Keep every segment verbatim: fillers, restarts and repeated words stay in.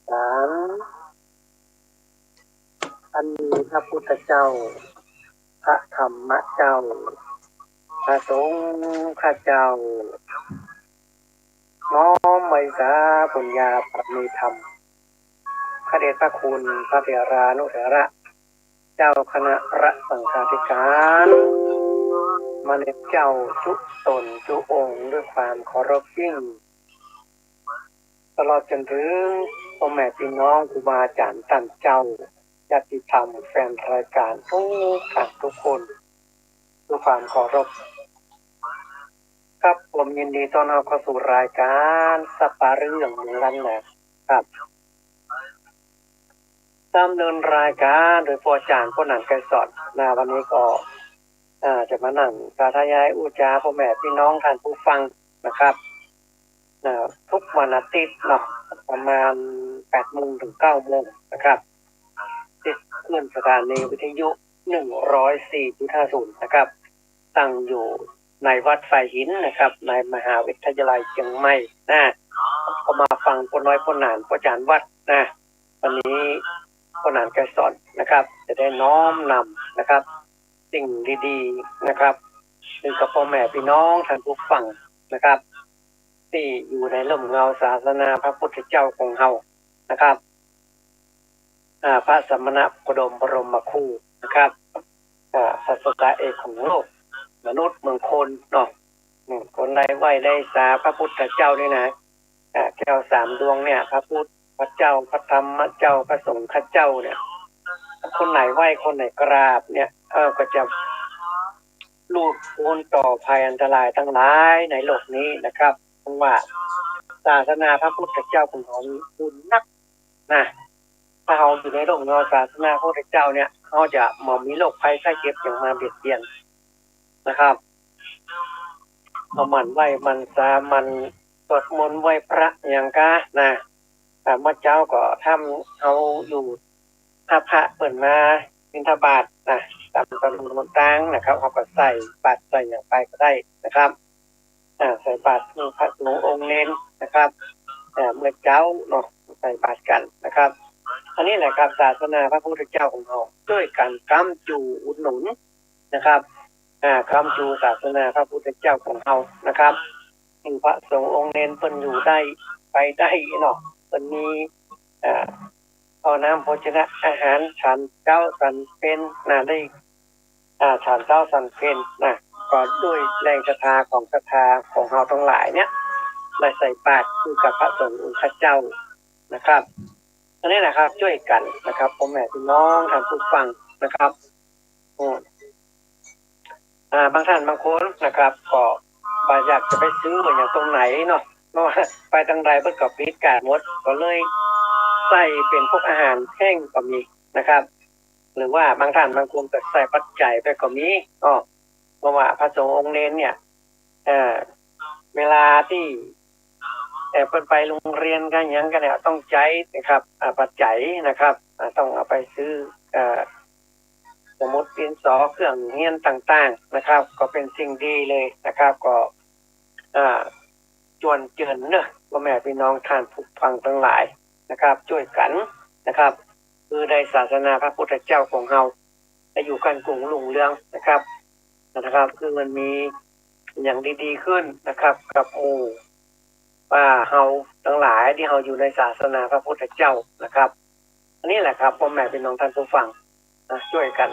สาม อันมีพระพุทธเจ้า พระธรรมเจ้า พระสงฆ์เจ้า น้อมไหว้สาบุญญาบารมีธรรม พระเดชพระคุณพระเถรานุเถระ เจ้าคณะพระสังฆาธิการ มาเนรเจ้าจุ๊ต๋นจุ๊องค์ด้วยความเคารพยิ่ง ตลอดจนถึงป้อแม่ปี้น้องครูบาอาจ๋ารย์ต้านเจ้า ญาติธรรม แฟนรายการทุกท่านทุกคน ด้วยความเคารพ ครับ ผมยินดีต้อนรับเข้าสู่รายการสัปปะเรื่องเมืองล้านนา ครับ ดำเนินรายการโดยป้อจ๋ารย์ ป้อหนาน ไกรสอน นะ วันนี้ก็ อ่า จะมานั่งสาธยายอู้จ๋าป้อแม่ปี้น้องท่านผู้ฟังนะครับ นะ ทุกวันอาทิตย์เนาะ ประมาณแปดโมงถึงเก้าโมงนะครับ ที่คลื่นสถานีวิทยุ หนึ่งร้อยสี่จุดห้าศูนย์ นะครับ ตั้งอยู่ในวัดสายหินนะครับ ในมหาวิทยาลัยเจียงใหม่นะ ก็มาฟังป้อน้อย ป้อหนาน ป้อจ๋ารย์วัดนะ วันนี้ป้อหนาน ไกรสอน นะครับ จะได้น้อมนำนะครับ สิ่งดีๆ นะครับ หื้อกับป้อแม่ปี้น้องท่านผู้ฟังนะครับ ตี้อยู่ในร่มเงาศาสนาพระพุทธเจ้าของเฮานะครับ อ่า พระสมณโคดมบรมครูนะครับ อ่า ศาสดาเอกของโลก มนุษย์เมืองคนเนาะ อืม คนใดไหว้ได้สาพระพุทธเจ้านี่นะ อ่า แก้วสามดวงเนี่ย พระพุทธเจ้า พระธรรมเจ้า พระสงฆ์เจ้าเนี่ย คนไหนไหว้ คนไหนกราบเนี่ย เออ ก็จะหลุดป๊นต่อภัยอันตรายทั้งหลายในโลกนี้นะครับ เพราะว่าศาสนาพระพุทธเจ้าของเฮามีบุญนักนะ ถ้าเฮาอยู่ในร่มเงาศาสนาพระพุทธเจ้าเนี่ย เฮาจะบ่มีโรคภัยไข้เจ็บหยังมาเบียดเบียนนะครับ เฮาหมั่นไหว้หมั่นสา หมั่นสวดมนต์ไหว้พระหยังกานะ อ่า เมื่อเจ๊าก็ทำ เฮาอยู่ ถ้าพระเปิ้นมาบิณฑบาตนะ ต๋ามถนนหนตางนะครับ เฮาก็ใส่บาตรใส่หยังไปก็ได้นะครับ อ่า ใส่บาตรหื้อพระสงฆ์องค์เณรนะครับ อ่า เมื่อเจ๊าเนาะ ใส่บาตรกั๋นนะครับ อันนี้แหละครับ ศาสนาพระพุทธเจ้าของเฮา จ้วยกั๋นก๊ำจูอุดหนุนนะครับ อ่า ก๊ำจูศาสนาพระพุทธเจ้าของเฮานะครับ หื้อพระสงฆ์องค์เณรเปิ้นอยู่ได้ไปได้เนาะ เปิ้นมี อ่า ข้าวน้ำโภชนะอาหาร ฉันเจ๊าฉันเพลนะ ได้ อ่า ฉันเจ๊าฉันเพลนะ ก็ด้วยแรงศรัทธาของศรัทธาของเฮาตังหลายเนี่ย ได้ใส่บาตรหื้อกับพระสงฆ์องค์เจ้านะครับ อันนี้นะครับ จ้วยกั๋นนะครับ ป้อแม่ปี้น้องท่านผู้ฟังนะครับ อืม อ่า บางท่านบางคนนะครับ ก็บ่อยากจะไปซื้ออย่างตรงไหนเนาะ เพราะว่าไปตางใดเปิ้นก็ปิดกั้นหมด ก็เลยใส่เป๋นพวกอาหารแห้งก็มีนะครับ หรือว่าบางท่านบางคนก็ใส่ปัจจัยไปก็มี อ้อ เพราะว่าพระสงฆ์องค์เณรเนี่ย เอ่อ เวลาตี้ เอ่อ เปิ้นไปโรงเรียนกั๋นหยังกั๋นเนี่ย ต้องใจ๊นะครับ อ่า ปัจจัยนะครับ อ่า ต้องเอาไปซื้อ เอ่อ สมุดดินสอ เครื่องเฮียนต่างๆ นะครับ ก็เป๋นสิ่งดีเลยนะครับ ก็ อ่า จวนเจิญเนาะ ป้อแม่ปี้น้องท่านผู้ฟังตังหลายนะครับ จ้วยกั๋นนะครับ หื้อได้ศาสนาพระพุทธเจ้าของเฮา ได้อยู่คั่งกุ้งรุ่งเรืองนะครับ นะครับ คือมันมีอย่างดีๆ ขึ้นนะครับ กับหมู่ อ่า เฮาตังหลายตี้เฮาอยู่ในศาสนาพระพุทธเจ้านะครับ อันนี้แหละครับ ป้อแม่ปี้น้องท่านผู้ฟังนะ จ้วยกั๋น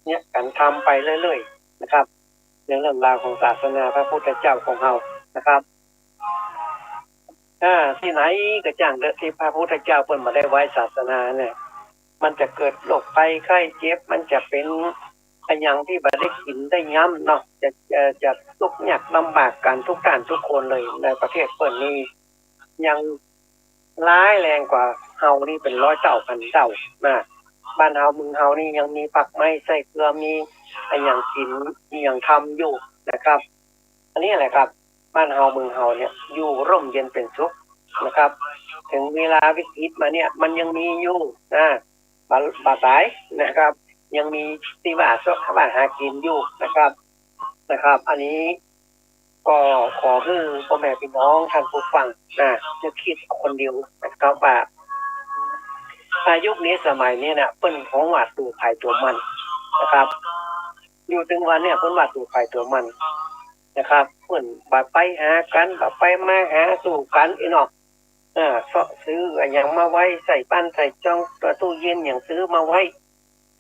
เนี่ย กั๋นทำไปเรื่อยๆ นะครับ ในเรื่องราวของศาสนาพระพุทธเจ้าของเฮานะครับ อ่า ตี้ไหนก็จ้างเถอะ ตี้พระพุทธเจ้าเปิ้นบ่ได้ไว้ศาสนาเนี่ย มันจะเกิดโรคภัยไข้เจ็บ มันจะเป๋นอะหยังตี้บ่ได้กิ๋นได้ย้ำเนาะ จะ จะ จะตุ๊กข์ยากลำบากกั๋นทุกท่านทุกคนเลย ในประเทศเปิ้นนี่ ยังร้ายแรงกว่าเฮานี่เป๋นร้อยเต้าพันเต้านะ บ้านเฮาเมืองเฮานี่ยังมีผักไม้ไส้เกลือ มีอะหยังกิ๋น มีอะหยังทำอยู่นะครับ อันนี้แหละครับ บ้านเฮาเมืองเฮาเนี่ย อยู่ร่มเย็นเป๋นสุขนะครับ ถึงเวลาวิกฤตมาเนี่ย มันยังมีอยู่นะ บ่ บ่ต๋ายนะครับ ยังมีตี้ว่าซอกว่าหากิ๋นอยู่นะครับ นะครับ อันนี้ก็ขอหื้อป้อแม่ปี้น้องท่านผู้ฟังนะ นึกคิดคนเดียวนะครับว่า อ่า ยุคนี้สมัยนี้เนี่ย เปิ้นฮ้องว่าตั๋วใผตั๋วมันนะครับ อยู่ตึงวันเนี่ย เปิ้นว่าตั๋วใผตั๋วมันนะครับ เปิ้นบ่ไปหากั๋น บ่ไปมาหาสู่กั๋นอี้เนาะ เออ เซาะซื้ออะหยังมาไว้ ใส่บ้านใส่จอง ตู้เย็นหยังซื้อมาไว้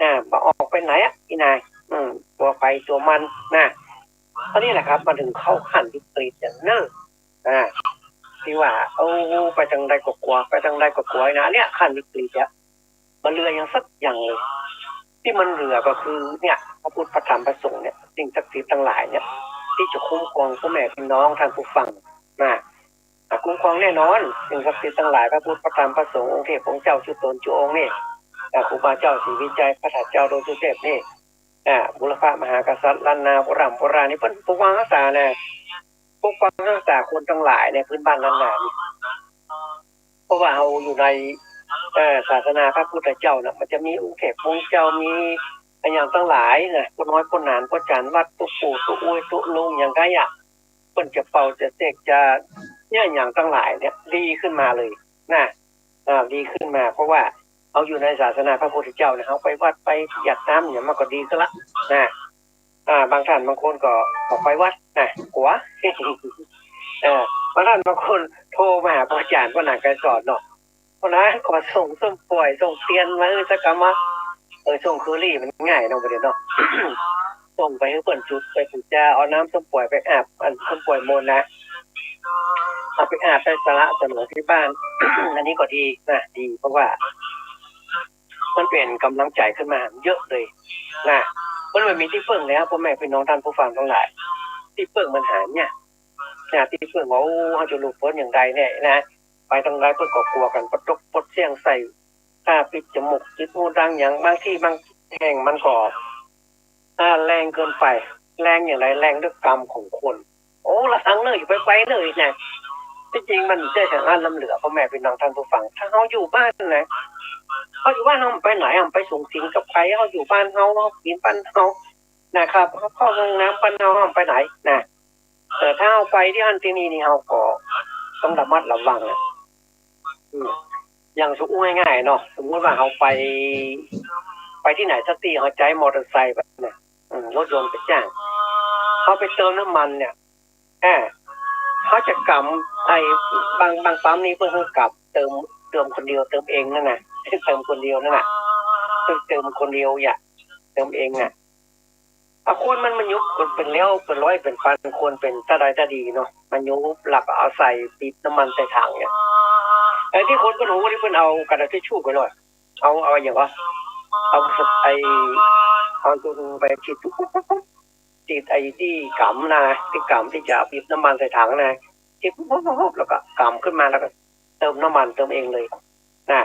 อ่า บ่ออกไปไหนอะ อี้นาย อืม ตั๋วใผตั๋วมันนะ อันนี้แหละครับ มันถึงเข้าขั้นวิกฤตอย่างเน้อ อ่า ตี้ว่า โอ้ ไปตางใดก็กั๋ว ไปตางใดก็กั๋วนะ อันเนี้ยขั้นวิกฤตอะ บ่เหลืออะหยังสักอย่างเลย ตี้มันเหลือก็คือเนี่ย พระพุทธ พระธรรม พระสงฆ์เนี่ย สิ่งศักดิ์สิทธิ์ตังหลายเนี่ย ตี้จะคุ้มครองป้อแม่ปี้น้องท่านผู้ฟังนะ อ่ะ คุ้มครองแน่นอน สิ่งศักดิ์สิทธิ์ตังหลาย พระพุทธ พระธรรม พระสงฆ์ องค์เทพ องค์เจ้า จุ๊ต๋น จุ๊องค์นี่ อ่ะ ครูบาเจ้าศรีวิชัย พระเจ้าดอยสุเทพนี่ อ่ะ บุรพมหากษัตริย์ล้านนา โบร่ำโบราณนี่ เปิ้นปกปักรักษานะ ปกปักรักษาคนตังหลายในพื้นบ้านล้านนานี่ เพราะว่าเฮาอยู่ใน เอ่อ ศาสนาพระพุทธเจ้าน่ะ มันจะมีองค์เทพองค์เจ้า มีอะหยังตังหลายนะ ป้อน้อย ป้อหนาน ป้อจ๋ารย์วัด ตุ๊ปู่ ตุ๊อ้วย ตุ๊ลุง อย่างใดอะ เปิ้นจะเป่า จะเสก จะเนี่ย อะหยังตังหลายเนี่ย ดีขึ้นมาเลยนะ อ่า ดีขึ้นมา เพราะว่าเฮาอยู่ในศาสนาพระพุทธเจ้าเนี่ย เฮาไปวัด ไปหยาดน้ำเนี่ย มันก็ดีขึ้นละนะ อ่า บางท่านบางคนก็ ก็ไปวัดนะ กั๋ว เออ บางท่านบางคนโทรมาหาป้อจ๋ารย์ ป้อหนาน ไกรสอนเนาะ ป้อหนาน ขอส่งส้มป่วย ส่งเตียนมาหื้อสักกำวะ เออ ส่งเคอรี่มันง่ายเนาะ บ่าเดี่ยวเนาะ ส่งไปหื้อเปิ้นจุด ไปปู๋จา เอาน้ำส้มป่วยไปอาบ อันส้มป่วยมนต์นะ เอาไปอาบไปสละสลวยตี้บ้าน อันนี้ก็ดีนะ ดี เพราะว่า มันเป๋นก๋ำลังใจ๋ขึ้นมาเยอะเลยนะ มันบ่มีตี้เปิ้งแล้ว ป้อแม่ปี้น้องท่านผู้ฟังตังหลาย ตี้เปิ้งมันหายเนี่ย นะ ตี้เปิ้งว่า โอ้ เฮาจะหลุดป๊นอย่างใดเนี่ยนะ ไปตางใดเปิ้นก็กั๋วกั๋น ปดตกปดเสี้ยงใส่ ผ้าปิดจมูก ปิดหูดังหยัง บางตี้บางแห่งมันก็ อ่า แรงเกินไป แรงอย่างใด แรงด้วยกรรมของคน โอ้ ละอังเน่อ อย่าไปไปเน่อนะ ตี้จริงมันบ่ใจ้ตางอั้นล้ำเหลือ ป้อแม่ปี้น้องท่านผู้ฟัง ถ้าเฮาอยู่บ้านนะ เฮาอยู่บ้านเฮาบ่ไปไหน เฮาบ่ไปสุงสิงกับใผ เฮาอยู่บ้านเฮา เฮากิ๋นบ้านเฮานะครับ เฮาเข้าห้องน้ำบ้านเฮา เฮาบ่ไปไหนนะ แต่ถ้าเฮาไปตี้อั้นตี้นี่นี่ เฮาก็ต้องระมัดระวังนะ อืม อย่างสมมุติง่ายๆ เนาะ สมมุติว่าเฮาไป ไปตี้ไหนสักตี้ เฮาใจ๊มอเตอร์ไซค์ไปนะ อืม รถยนต์ไปจ้าง เฮาไปเติมน้ำมันเนี่ย อ่า เฮาจะกำ ไอ้ บาง บางปั๊มนี่เปิ้นหื้อกำ เติม เติมคนเดียว เติมเองนั่นน่ะ เติมคนเดียวนั่นน่ะ เติมคนเดียวอย่า เติมเองน่ะ อ่ะ คนมัน มันยุบ คนเป๋นแล้ว เป๋นร้อย เป๋นปัน คนเป๋นตาใดตาดีเนาะ มันยุบ แล้วก็เอาใส่ ปิดน้ำมันใส่ถังเนี่ย ไอ้ตี้คนเปิ้นฮู้นี่เปิ้นเอากระดาษทิชชู่ไปเลย เอา เอาอะหยังวะ เอาไอ้ เอาตัวนึงไปฉีดปุ๊บปุ๊บปุ๊บปุ๊บ ติดไอ้ตี้กำนะ ตี้กำตี้จะปิดน้ำมันใส่ถังนะ ฉีดปุ๊บปุ๊บปุ๊บปุ๊บ แล้วก็กำขึ้นมา แล้วก็เติมน้ำมันเติมเองเลยนะ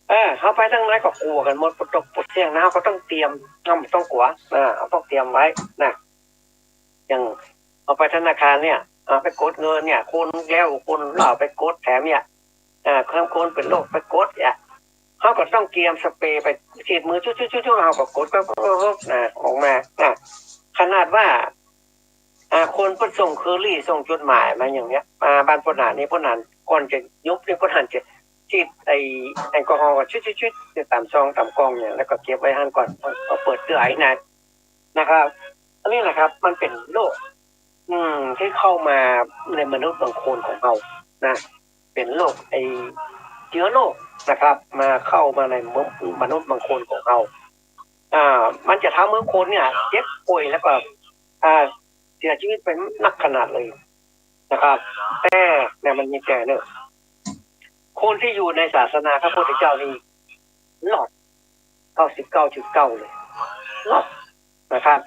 เออ เฮาไปตางไหนก็กั๋วกั๋นหมด ปวดตกปวดเสี้ยงนะ เฮาก็ต้องเตรียม เฮาต้องกั๋ว อ่า เฮาต้องเตรียมไว้นะ อย่างเฮาไปธนาคารเนี่ย อ่า ไปกดเงินเนี่ย คนแล้วคนเล่าไปกดแถมเนี่ย อ่า คน คนเป๋นโรคไปกดเนี่ย เฮาก็ต้องเตรียมสเปรย์ไปฉีดมือ จุ๊บๆๆๆ เฮาก็กด ปั๊บๆๆ นะ ออกมา อ่า ขนาดว่า อ่า คนเปิ้นส่งเคอรี่ ส่งจดหมายมาอย่างเนี้ย มาบ้านป้อหนานนี่ ป้อหนานก่อนจะยุบนี่ ป้อหนานจะฉีดไอ้แอลกอฮอล์ก่อน ชุดๆๆ เนี่ย ต๋ามซองต๋ามกล่องเนี่ย แล้วก็เก็บไว้หั้นก่อน ก็เปิดเตื้อไอ้นะ นะครับ อันนี้นะครับ มันเป๋นโรค อืม ตี้เข้ามาในมนุษย์บางคนของเฮานะ เป๋นโรคไอ้เจื้อโรคนะครับ มาเข้ามาในมนุษย์บางคนของเฮา อ่า มันจะทำหื้อคนเนี่ยเจ็บป่วยแล้วก็ อ่า เสียชีวิตไปนักขนาดเลยนะครับ แต่เนี่ยมันมีแต่เนอะ คนตี้อยู่ในศาสนาพระพุทธเจ้านี่รอด เก้าสิบเก้าจุดเก้าเลย รอดนะครับ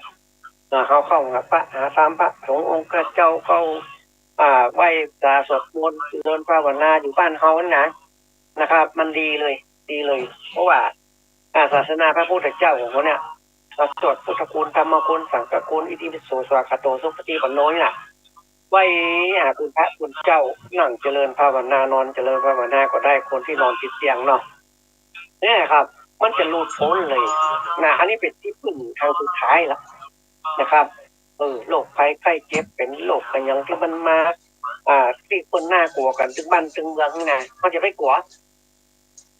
อ่า เฮาเข้าหาพระหาธรรมพระสงฆ์องค์เจ้า เข้า อ่า ไหว้สาสวดมนต์เจริญภาวนาอยู่บ้านเฮานี่นะ นะครับ มันดีเลย ดีเลย เพราะว่า อ่า ศาสนาพระพุทธเจ้าของเฮาเนี่ย เราสวดพุทธคุณ ธรรมคุณ สังฆคุณ อิติปิโส สวากขาโต สุปฏิปันโน นี่นะ ไหว้หาคุณพระคุณเจ้า นั่งเจริญภาวนา นอนเจริญภาวนาก็ได้ คนตี้นอนติดเตียงเนาะ เนี่ยครับ มันจะหลุดป๊นเลยนะ อันนี้เป๋นตี้พึ่งอันสุดท้ายละนะครับ เออ โรคภัยไข้เจ็บ เป๋นโรคอะหยังตี้มันมา อ่า ตี้เปิ้นน่ากั๋วกั๋นตึงบ้านตึงเมืองนี่นะ เฮาจะไปกั๋ว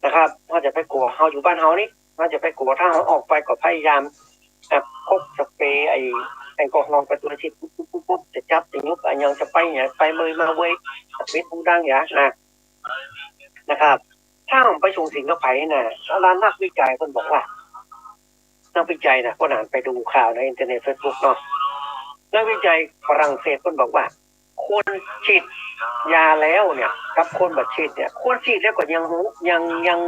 นะครับ เฮาจะไปกั๋ว เฮาอยู่บ้านเฮานี่ เฮาจะไปกั๋ว ถ้าเฮาออกไปก็พยายาม อ่ะ พกสเปรย์ไอ้แอลกอฮอล์ไปตวย ฉีดปุ๊บปุ๊บปุ๊บปุ๊บ จะจับจะยุบอะหยัง จะไปไหนไปเมยมาเวย จะปิดหูดังอย่านะ นะครับ ถ้าเฮาไปสูงสิงกับใผนะ แล้วนักวิจัยเปิ้นบอกว่า นักวิจัยนะ ป้อหนานไปดูข่าวในอินเทอร์เน็ตเฟซบุ๊กเนาะ นักวิจัยฝรั่งเศสเปิ้นบอกว่า คนฉีดยาแล้วเนี่ย กับคนบ่ฉีดเนี่ย คนฉีดแล้วก็ยังฮู้ ยัง ยัง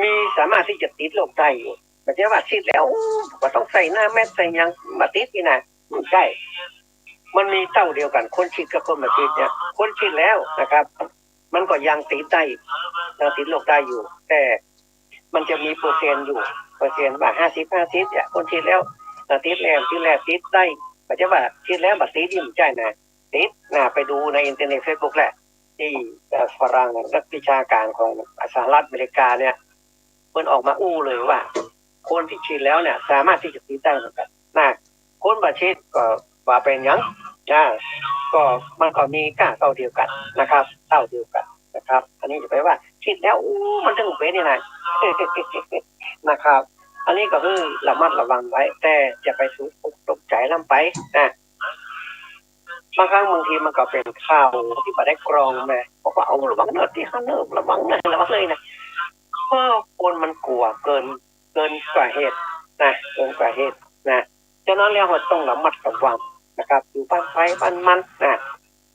มีสามารถตี้จะติดโรคได้อยู่ บ่ใจ้ว่าฉีดแล้ว บ่ต้องใส่หน้าแมสใส่หยัง บ่ติดนี่นะ บ่ใจ้ มันมีเต้าเดียวกั๋น คนฉีดกับคนบ่ฉีดเนี่ย คนฉีดแล้วนะครับ มันก็ยังติดได้ ยังติดโรคได้อยู่ แต่มันจะมีเปอร์เซ็นต์อยู่ เปอร์เซ็นต์ว่าห้าสิบห้าสิบเนี่ย คนฉีดแล้ว อ่า ติดแล้ว ติดแล้ว ติดได้ บ่ใจ้ว่าฉีดแล้วบ่ติดนี่ บ่ใจ้นะ ติดนะ ไปดูในอินเทอร์เน็ตเฟซบุ๊กแหละ ตี้ เอ่อ ฝรั่งนักวิชาก๋านของสหรัฐอเมริกาเนี่ย เปิ้นออกมาอู้เลยว่า คนตี้ฉีดแล้วเนี่ย สามารถตี้จะติดได้เหมือนกั๋นนะ คนบ่ฉีดก็บ่เป๋นหยังนะ ก็มันก็มีก้าเต้าเดียวกั๋นนะครับ เต้าเดียวกั๋นนะครับ อันนี้จะไปว่าฉีดแล้ว อู้ มันเถิงเป๋นนี่นะ นะครับ อันนี้ก็คือระมัดระวังไว้ แต่จะไปตกอกตกใจ๋ล้ำไปนะ บางครั้งบางทีมันก็เป๋นข่าวตี้บ่ได้กรองมา บอกว่า เอา ระวังเน่อตี้หั้นเน่อ ระวังเน่อ ระวังเลยนะ เพราะคนมันกั๋วเกิน เกินกว่าเหตุนะ เกินกว่าเหตุนะ ฉะนั้นแล้วเฮาต้องระมัดระวังนะครับ อยู่บ้านใผบ้านมันนะ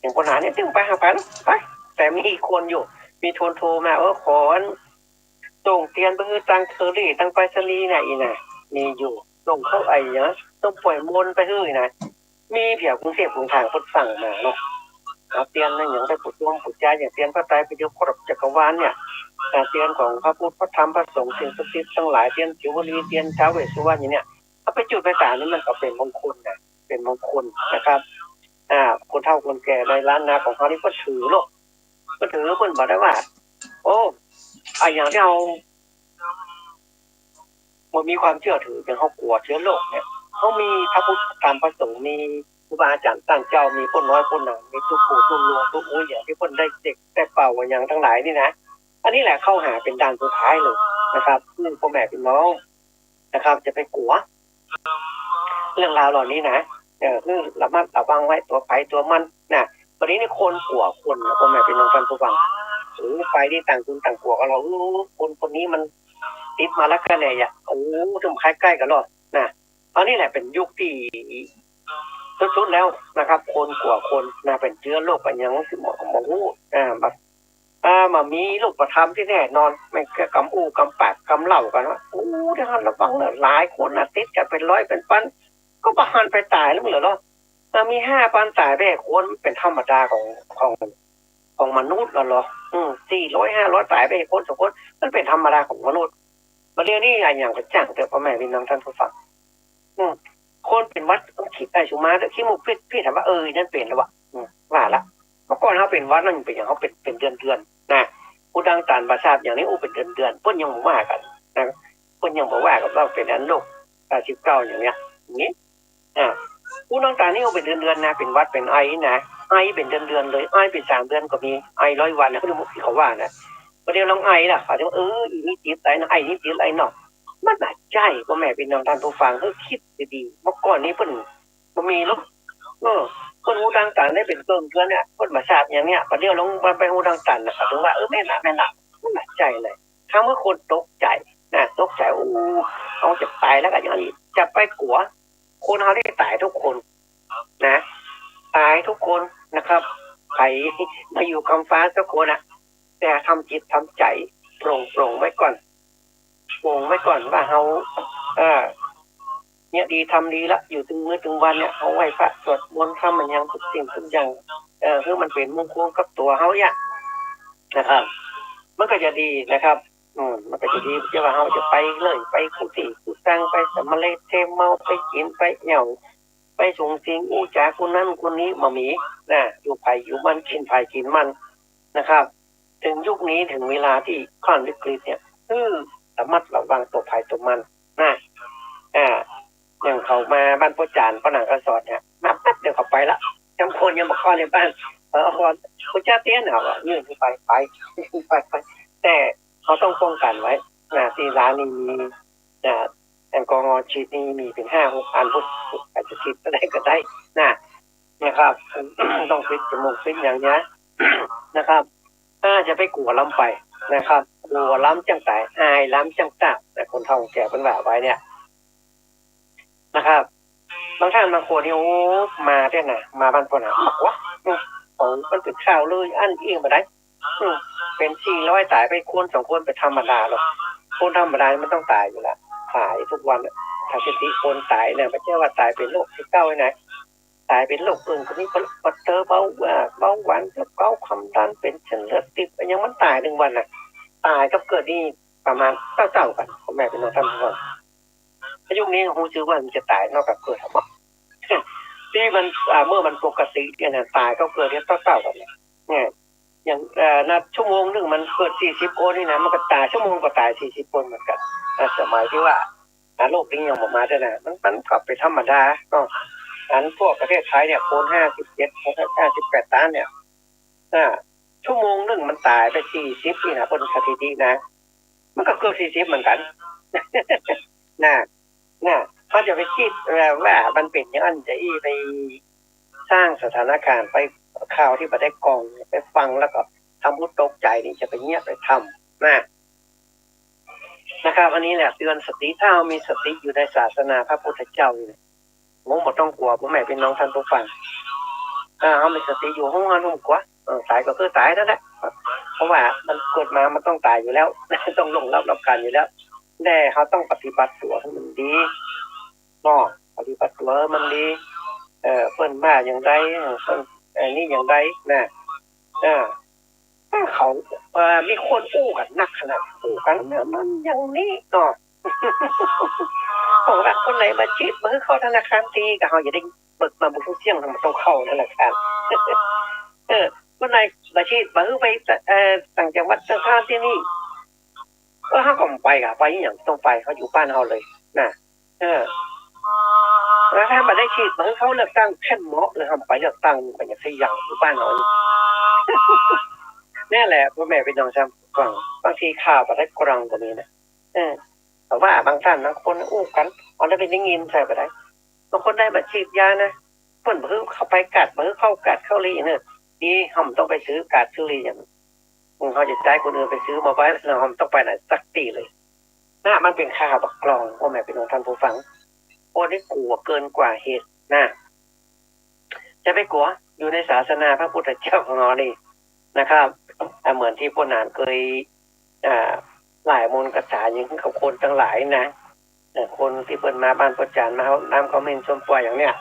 อย่างปัญหาเนี่ย ตึงไปหาไปนะ ไป แต่มีคนอยู่ มีคนโทรมา เออ ขออัน ส่งเตียนไปหื้อตางเคอรี่ ตางไปรษณีย์เนี่ย อี้นะ มีอยู่ ส่งเข้าไอ้หยัง ต้องป่วยมนต์ไปหื้อนะ มีแถวกรุงเทพฯ กรุงไทย เปิ้นสั่งมาเนาะ เอาเตียนนะ อย่างได้ปู่โยมปู่จา อย่างเตียนพระไตรปิฎกครอบจักรวาลเนี่ย อ่า เตียนของพระพุทธ พระธรรม พระสงฆ์ สิ่งศักดิ์สิทธิ์ตังหลาย เตียนศิวลี เตียนท้าวเวสสุวรรณอย่างเนี้ย เอาไปจุดไปตางนี่มันก็เป๋นมงคลนะ เป๋นมงคลนะครับ อ่า คนเฒ่าคนแก่ในล้านนาของเฮานี่เปิ้นถือโลก เปิ้นถือ เปิ้นบ่ได้ว่า โอ้ อะหยังตี้เฮา บ่มีความเจื้อถือ อย่างเฮากั๋วเจื้อโลกเนี่ย เฮามีพระพุทธ พระธรรม พระสงฆ์ มีครูบาอาจ๋ารย์ต้านเจ้า มีป้อน้อยป้อหนาน มีตุ๊ปู่ตุ๊ลุงตุ๊อุ๊ย อย่างตี้เปิ้นได้เจ็กได้เป่าอะหยังตังหลายนี่นะ อันนี้แหละเข้าหาเป๋นด่านสุดท้ายเลยนะครับ หื้อป้อแม่ปี้น้องนะครับ จะไปกั๋ว เรื่องราวเหล่านี้นะ เออ หื้อระมัดระวังไว้ ตั๋วใผตั๋วมันนะ บัดนี้นี่คนกั๋วคนนะ ป้อแม่ปี้น้องต้านผู้ฟัง โอ้ ไปนี่ต่างคนต่างกั๋วกั๋นแล้ว โอ้ คนคนนี้มันติดมาแล้วแค่ไหนอะ โอ้ เถิงใก้ๆ กั๋นแล้วนะ อันนี้แหละเป๋นยุคตี้สุดๆ แล้วนะครับ คนกั๋วคนนะ เป๋นเจื้อโรค เป๋นหยังตี้บ่ บ่ฮู้ อ่า บ่ อ่า บ่มีรูปธรรมตี้แน่นอน แม่นแค่กำอู้กำปากกำเล่ากั๋นว่า โอ้ เดี๋ยวหั้นระวังเน่อ หลายคนนะ ติดกั๋นเป๋นร้อยเป๋นปัน ก็บ่หันไปต๋ายแล้วเหรอเนาะ อ่า มีห้าปานต๋ายไปคน เป๋นธรรมดาของ ของ ของมนุษย์แล้วเหรอ อืม สี่ร้อย ห้าร้อย ต๋ายไปคนสองคน มันเป๋นธรรมดาของมนุษย์ บ่าเดี่ยวนี้อะหยังก็จ้างเถอะ ป้อแม่ปี้น้องต้านผู้ฟัง อืม คนเป๋นหวัดต้องขีดไอสุมาเต๊อะ ขี้มูกปิ๊ดๆ ถามว่า เออ นั่นเป๋นแล้ววะ อืม ว่าละ เมื่อก่อนเฮาเป๋นหวัดนั่นเป๋นหยัง เฮาเป๋น เป๋นเดือนๆ นะ อู้ดังต๋านบ่าทราบหยังนี่ อู้เป๋นเดือนๆ เปิ้นยังบ่ว่ากั๋นนะ เปิ้นยังบ่ว่ากั๋นว่าเป๋นอันโรค เก้าสิบเก้า อย่างเนี้ย อย่างนี้ อ่า อู้ดังต๋านนี่อู้เป๋นเดือนๆ นะ เป๋นหวัดเป๋นไอนะ ไอเป๋นเดือนๆ เลย ไอเป๋นสามเดือนก็มี ไอร้อยวันนะ เขาเรียกว่า เขาว่านะ บ่าเดี่ยวลองไอล่ะ เขาจะว่า เออ อีนี่ติดไอเนาะ ไอนี่ติดไอเนาะ มันบ่ใจ้ ป้อแม่ปี้น้องต้านผู้ฟัง เออ คิดดีๆ เมื่อก่อนนี้เปิ้นบ่มีหรอก เออ เปิ้นอู้ดังต๋านได้เป๋นเกินเดือนเนี่ย เปิ้นบ่าทราบหยังเนี่ย บ่าเดี่ยวลองไปอู้ดังต๋านนะ เขาจะว่า เออ แม่นละ แม่นละ มันบ่ใจ้เลย ทำหื้อคนตกใจ๋นะ ตกใจ๋ โอ้ เฮาจะต๋ายแล้วก็อย่างนี้ จะไปกั๋ว คนเฮาได้ต๋ายกู้คนนะ ต๋ายกู้คนนะครับ ใผบ่อยู่กำฟ้าสักคนอะ แต่ทำจิตทำใจ๋โปร่งๆ ไว้ก่อน โปร่งไว้ก่อนว่าเฮา เออ เนี่ยดีทำดีละ อยู่ตึงมื้อตึงวันเนี่ย เฮาไหว้พระสวดมนต์ทำอะหยังกู้สิ่งกู้อย่าง เออ หื้อมันเป๋นมงคลกับตั๋วเฮาเนี่ยนะครับ มันก็จะดีนะครับ อืม มันก็จะดี จะว่าเฮาจะไปเลย ไปกู้ตี้กู้ตัง ไปสำเร็จเทเมา ไปกิ๋นไปแอ่ว ไปสุงสิงอู้จ๋ากู้นั้นกู้นี้ บ่มีนะ อยู่ใผอยู่มัน กิ๋นใผกิ๋นมันนะครับ ถึงยุคนี้ ถึงเวลาตี้ขั้นวิกฤตเนี่ย เออ ระมัดระวังตั๋วใผตั๋วมันนะ อ่า อย่างเขามาบ้านป้อจ๋ารย์ ป้อหนัง ก็สอนเนี่ย มาแป๊บเดียวก็ไปละ จำคนยังบ่เข้าในบ้าน เออ เอาก่อน กูจะเตี้ยนเอาอะ ยื่นไป ไป ไป ไป แต่เฮาต้องป้องกันไว้นะ ตี้ร้านนี้มี อ่า แอลกอฮอล์ฉีดนี่มีเป๋นห้าหกอันพุ้น อาจจะฉีดบ่ได้ก็ได้นะ นะครับ ต้องปิดจมูกปิดหยังเนี้ย นะครับ ถ้าจะไปกั๋วล้ำไปนะครับ กั๋วล้ำจั้งต๋าย อายล้ำจั้งต๋าย แต่คนเฒ่าคนแก่เปิ้นว่าไว้เนี่ย นะครับ บางท่านบางคนนี่ โอ้ มาเตี้ยนะ มาบ้านป้อหนัง บอกว่า อืม ของมันเป๋นข่าวเลย อั้นเอี้ยงบ่ได้ อืม เป๋นสี่ร้อยต๋ายไปคนสองคนเป๋นธรรมดาหรอก คนธรรมดามันต้องต๋ายอยู่แล้ว ต๋ายกู้วันอะ สถิติคนต๋ายเนี่ย บ่ใจ้ว่าต๋ายเป๋นโรคตี้เก้านะ ต๋ายเป๋นโรคอื่นก็มี เป๋นโรคเบา เอ่อ เบาหวาน เป๋นโรคความดัน เป๋นเส้นเลือดตีบ อะหยังมันต๋ายตึงวันน่ะ ต๋ายกับเกิดนี่ประมาณเต้าๆ กั๋น ป้อแม่ปี้น้องต้านผู้ฟัง ยุคนี้ฮู้จื้อว่ามันจะต๋ายนอกจากเกิดอะ ตี้มัน อ่า เมื่อมันปกติเนี่ยนะ ต๋ายกับเกิดเนี่ยเต้าๆ กั๋นเนี่ย เนี่ย อย่าง เอ่อ นับชั่วโมงนึ่งมันเกิดสี่สิบคนนี่นะ มันก็ต๋าย ชั่วโมงก็ต๋ายสี่สิบคนเหมือนกั๋น อ่า สมัยตี้ว่า อ่า โรคนี้ยังบ่มาเตื้อนะ มัน มันก็เป๋นธรรมดาเนาะ อันพวกประเทศไทยเนี่ย คนห้าสิบเจ็ด คนห้าสิบแปดล้านเนี่ย อ่า ชั่วโมงนึ่งมันต๋ายไปสี่สิบนี่นะ เปิ้นสถิตินะ มันก็เกือบสี่สิบเหมือนกั๋น นะ นะ เฮาจะไปกึ๊ด เอ่อ ว่ามันเป๋นอย่างนั้นจะอี้ไปสร้างสถานการณ์ ไปข่าวตี้บ่ได้กอง ไปฟังแล้วก็ทำหื้อตกใจ๋นี่ จะไปเยียะไปทำนะ นะครับ อันนี้แหละเตือนสติ ถ้าเฮามีสติอยู่ในศาสนาพระพุทธเจ้านี่ โอ้ บ่ต้องกั๋ว ป้อแม่ปี้น้องต้านผู้ฟัง อ่า เฮามีสติอยู่ ฮู้หั้นฮู้กั๋ว เออ ต๋ายก็คือต๋ายนั่นแหละ เพราะว่ามันเกิดมามันต้องต๋ายอยู่แล้ว ต้องล่วงลับ ลับกั๋นอยู่แล้ว แต่เฮาต้องปฏิบัติตั๋วหื้อมันดีเนาะ ปฏิบัติตั๋วหื้อมันดี เอ่อ เปิ้นว่าอย่างใด เปิ้น เอ่อ นี่อย่างใดนะ เออ ถ้าเขา เอ่อ มีคนอู้กั๋นนักขนาด อู้กั๋นเนี่ย มันอย่างนี้เนาะ บอกว่าคนไหนบ่ฉีดบ่หื้อเข้าธนาคารตี้ ก็เฮาจะได้เบิกมาบ่ฮู้เสี้ยง มันต้องเข้าธนาคาร เออ คนไหนบ่ฉีดบ่หื้อไป เอ่อ ต่างจังหวัด ต่างตี้ตี้นี่ เออ เฮาก็บ่ไป ก็ไปอีหยัง ต้องไป เฮาอยู่บ้านเฮาเลยนะ เออ แล้วถ้าบ่ได้ฉีดบ่หื้อเข้าเลือกตั้ง แค่เหมาะเลย เฮาไปเลือกตั้ง มันยังสิยังอยู่บ้านเฮา นี่แหละ ป้อแม่ปี้น้องต้านผู้ฟัง บางทีข่าวบ่ได้กรองก็มีนะ เออ แต่ว่าบางท่านบางคนอู้กั๋น เอาแล้วไปได้ยินใส่บ่ได้ บางคนได้มาฉีดยานะ เปิ้นบ่หื้อเข้าไปก๊าด บ่หื้อเข้าก๊าดเข้าลีเนี่ย ดี เฮาบ่ต้องไปซื้อก๊าดซื้อลีอย่าง อืม เฮาจะใจ๊คนอื่นไปซื้อมาไว้ แล้วเฮาบ่ต้องไปไหนสักตี้เลย นะ มันเป๋นข่าวบ่กรอง ป้อแม่ปี้น้องต้านผู้ฟัง คนนี้กั๋วเกินกว่าเหตุนะ จะไปกั๋ว อยู่ในศาสนาพระพุทธเจ้าของเฮานี่นะครับ อ่า เหมือนตี้ป้อหนานเกย อ่า หลายมนต์คาถาอย่างกับคนตังหลายนะ เอ่อ คนตี้เปิ้นมาบ้านป้อจ๋ารย์ มาเอาน้ำขมิ้นส้มป่วยอย่างเนี้ย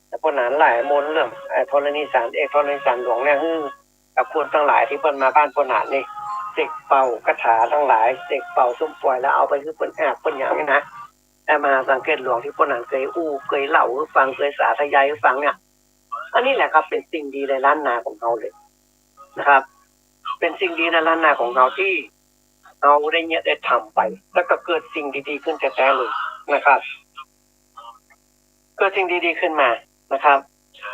แต่ป้อหนานหลายมนต์เรื่อง เอ่อ ธรณีสารเอก ธรณีสารหลวงเนี่ย อืม กับคนตังหลายตี้เปิ้นมาบ้านป้อหนานนี่ เสกเป่าคาถาตังหลาย เสกเป่าสุมป่อยแล้วเอาไปหื้อเปิ้นอาบเปิ้นหยังนี่นะ อาตมาสังเกตหลวงตี้ป้อหนานเกยอู้เกยเล่าหื้อฟัง เกยสาธยายหื้อฟังเนี่ย อันนี้แหละครับ เป๋นสิ่งดีในล้านนาของเฮาเลยนะครับ เป๋นสิ่งดีในล้านนาของเฮาตี้เฮาได้เยียะได้ทำไป แล้วก็เกิดสิ่งดีๆ ขึ้นแต๊ๆ เลยนะครับ เกิดสิ่งดีๆ ขึ้นมานะครับ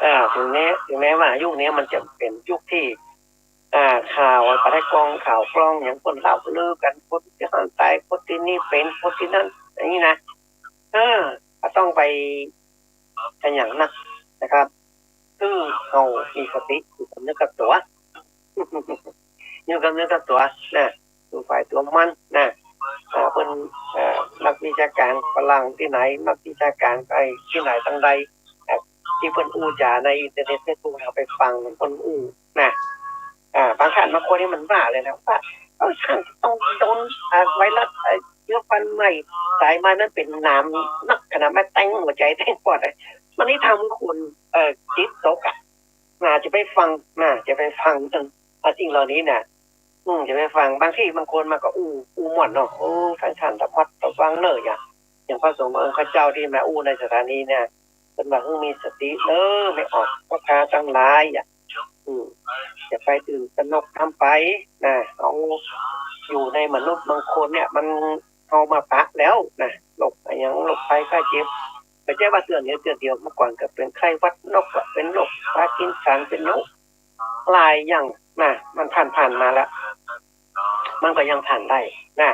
เอ่อ ถึงแม้ ถึงแม้ว่ายุคนี้มันจะเป๋นยุคตี้ อ่า ข่าวปะทะกอง ข่าวกลองหยังเปิ้นเล่าลือกั๋น คนตี้หั้นต๋าย คนตี้นี่เป๋น คนตี้นั้น อย่างนี้นะ เออ ก็ต้องไปขยันนักนะครับ คือเฮามีสติอยู่กับเนื้อกับตั๋ว อยู่กับเนื้อกับตั๋วนะ อยู่ฝ่ายตั๋วมันนะ อ่า เปิ้น เอ่อ นักวิชาก๋านฝรั่งตี้ไหน นักวิชาก๋านไอ้ตี้ไหนตังใด อ่า ตี้เปิ้นอู้จ๋าในอินเทอร์เน็ตเฟซบุ๊ก เฮาไปฟังเปิ้นอู้นะ อ่า บางท่านบางคนนี่มันว่าเลยนะ ว่า เอ้า ต้านต้องโดน อ่า ไวรัส อ่า เจื้อฟันใหม่ ต๋ายมานั้นเป๋นหนามนักขนาดมาแตงหัวใจ๋แตงปอดอะ มันนี่ทำหื้อคน เอ่อ จิตตกอะ น่าจะไปฟัง น่าจะไปฟัง เออ เอาสิ่งเหล่านี้น่ะ อืม จะไปฟัง บางทีบางคนมันก็อู้ อู้ม่วนเนาะ โอ้ ต้าน ต้านระมัดระวังเน่อ อย่าง อย่างพระสงฆ์องค์ข้าเจ้าตี้มาอู้ในสถานีเนี่ย เปิ้นว่า เออ มีสติเน่อ แม่ออกพ่อค้าตังหลาย อย่าง อืม อย่าไปตื่นตระหนกนำไปนะ เอา อยู่ในมนุษย์บางคนเนี่ย มัน เฮามาปะแล้วนะ โรคอะหยัง โรคภัยไข้เจ็บ บ่ใจ้ว่าเตื้อเดียวเตื้อเดียว เมื่อก่อนก็เป๋นไข้หวัดนก ก็เป๋นโรคพาร์กินสัน เป๋นโรคหลายอย่างนะ มันผ่านๆ มาแล้ว มันก็ยังผ่านได้นะ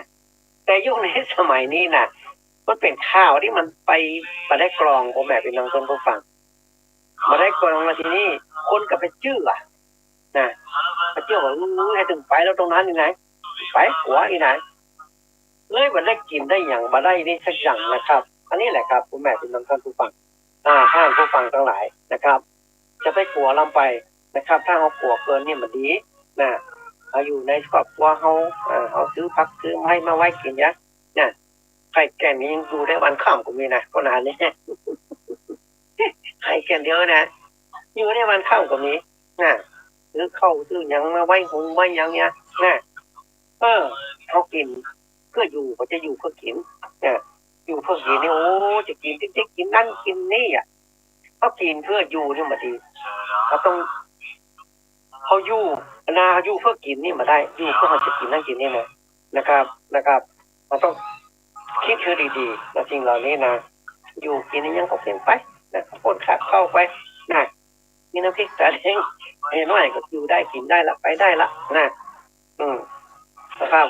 แต่ยุคนี้สมัยนี้น่ะ มันเป๋นข่าวตี้มันไปบ่ได้กรอง พ่อแม่พี่น้องต้านผู้ฟัง บ่ได้กรอง แล้วทีนี้คนก็ไปเจื้อนะ ไปเจื้อว่า อู้ หื้อ หื้อ หื้อ หื้อ ไปแล้วตรงนั้นนี่นะ ไปกั๋วนี่นะ เลยบ่ได้กิ๋นได้หยัง บ่ได้นี่สักอย่างนะครับ อันนี้แหละครับ พ่อแม่พี่น้องต้านผู้ฟัง อ่า ต้านผู้ฟังตังหลายนะครับ จะไปกั๋วลำไปนะครับ ถ้าเฮากั๋วเกินนี่บ่ดีนะ เฮาอยู่ในครอบครัวเฮา อ่า เฮาซื้อผักซื้อไม้มาไว้กิ๋นยะนะ ไข้แก่นนี่ยังอยู่ได้วันค่ำก็มีนะ ขนาดนี้ ไข้แก่นเดียวนะ อยู่ได้วันค่ำก็มีนะ ซื้อข้าวซื้อหยังมาไว้หุงไว้หยังเนี่ยนะ เออ เฮากิ๋นเพื่ออยู่ บ่ใจ้อยู่เพื่อกิ๋นนะ อยู่เพื่อกิ๋นนี่ โอ้ จะกิ๋นติ๊กๆ กิ๋นนั้นกิ๋นนี่อะ เฮากิ๋นเพื่ออยู่นี่บ่ดี เฮาต้อง เฮาอยู่นะ เฮาอยู่เพื่อกิ๋นนี่บ่ได้ อยู่เพื่อเฮาจะกิ๋นนั้นกิ๋นนี่นะ นะครับ นะครับ เฮาต้องกึ๊ดหื้อดีๆ นะ สิ่งเหล่านี้นะ อยู่กิ๋นอะหยังก็เป๋นไปนะ ข้าวโพดข้าวข้าวไปนะ มีน้ำพริกต๋าแดงน้อยๆ ก็อยู่ได้กิ๋นได้ละ ไปได้ละนะ อืม นะครับ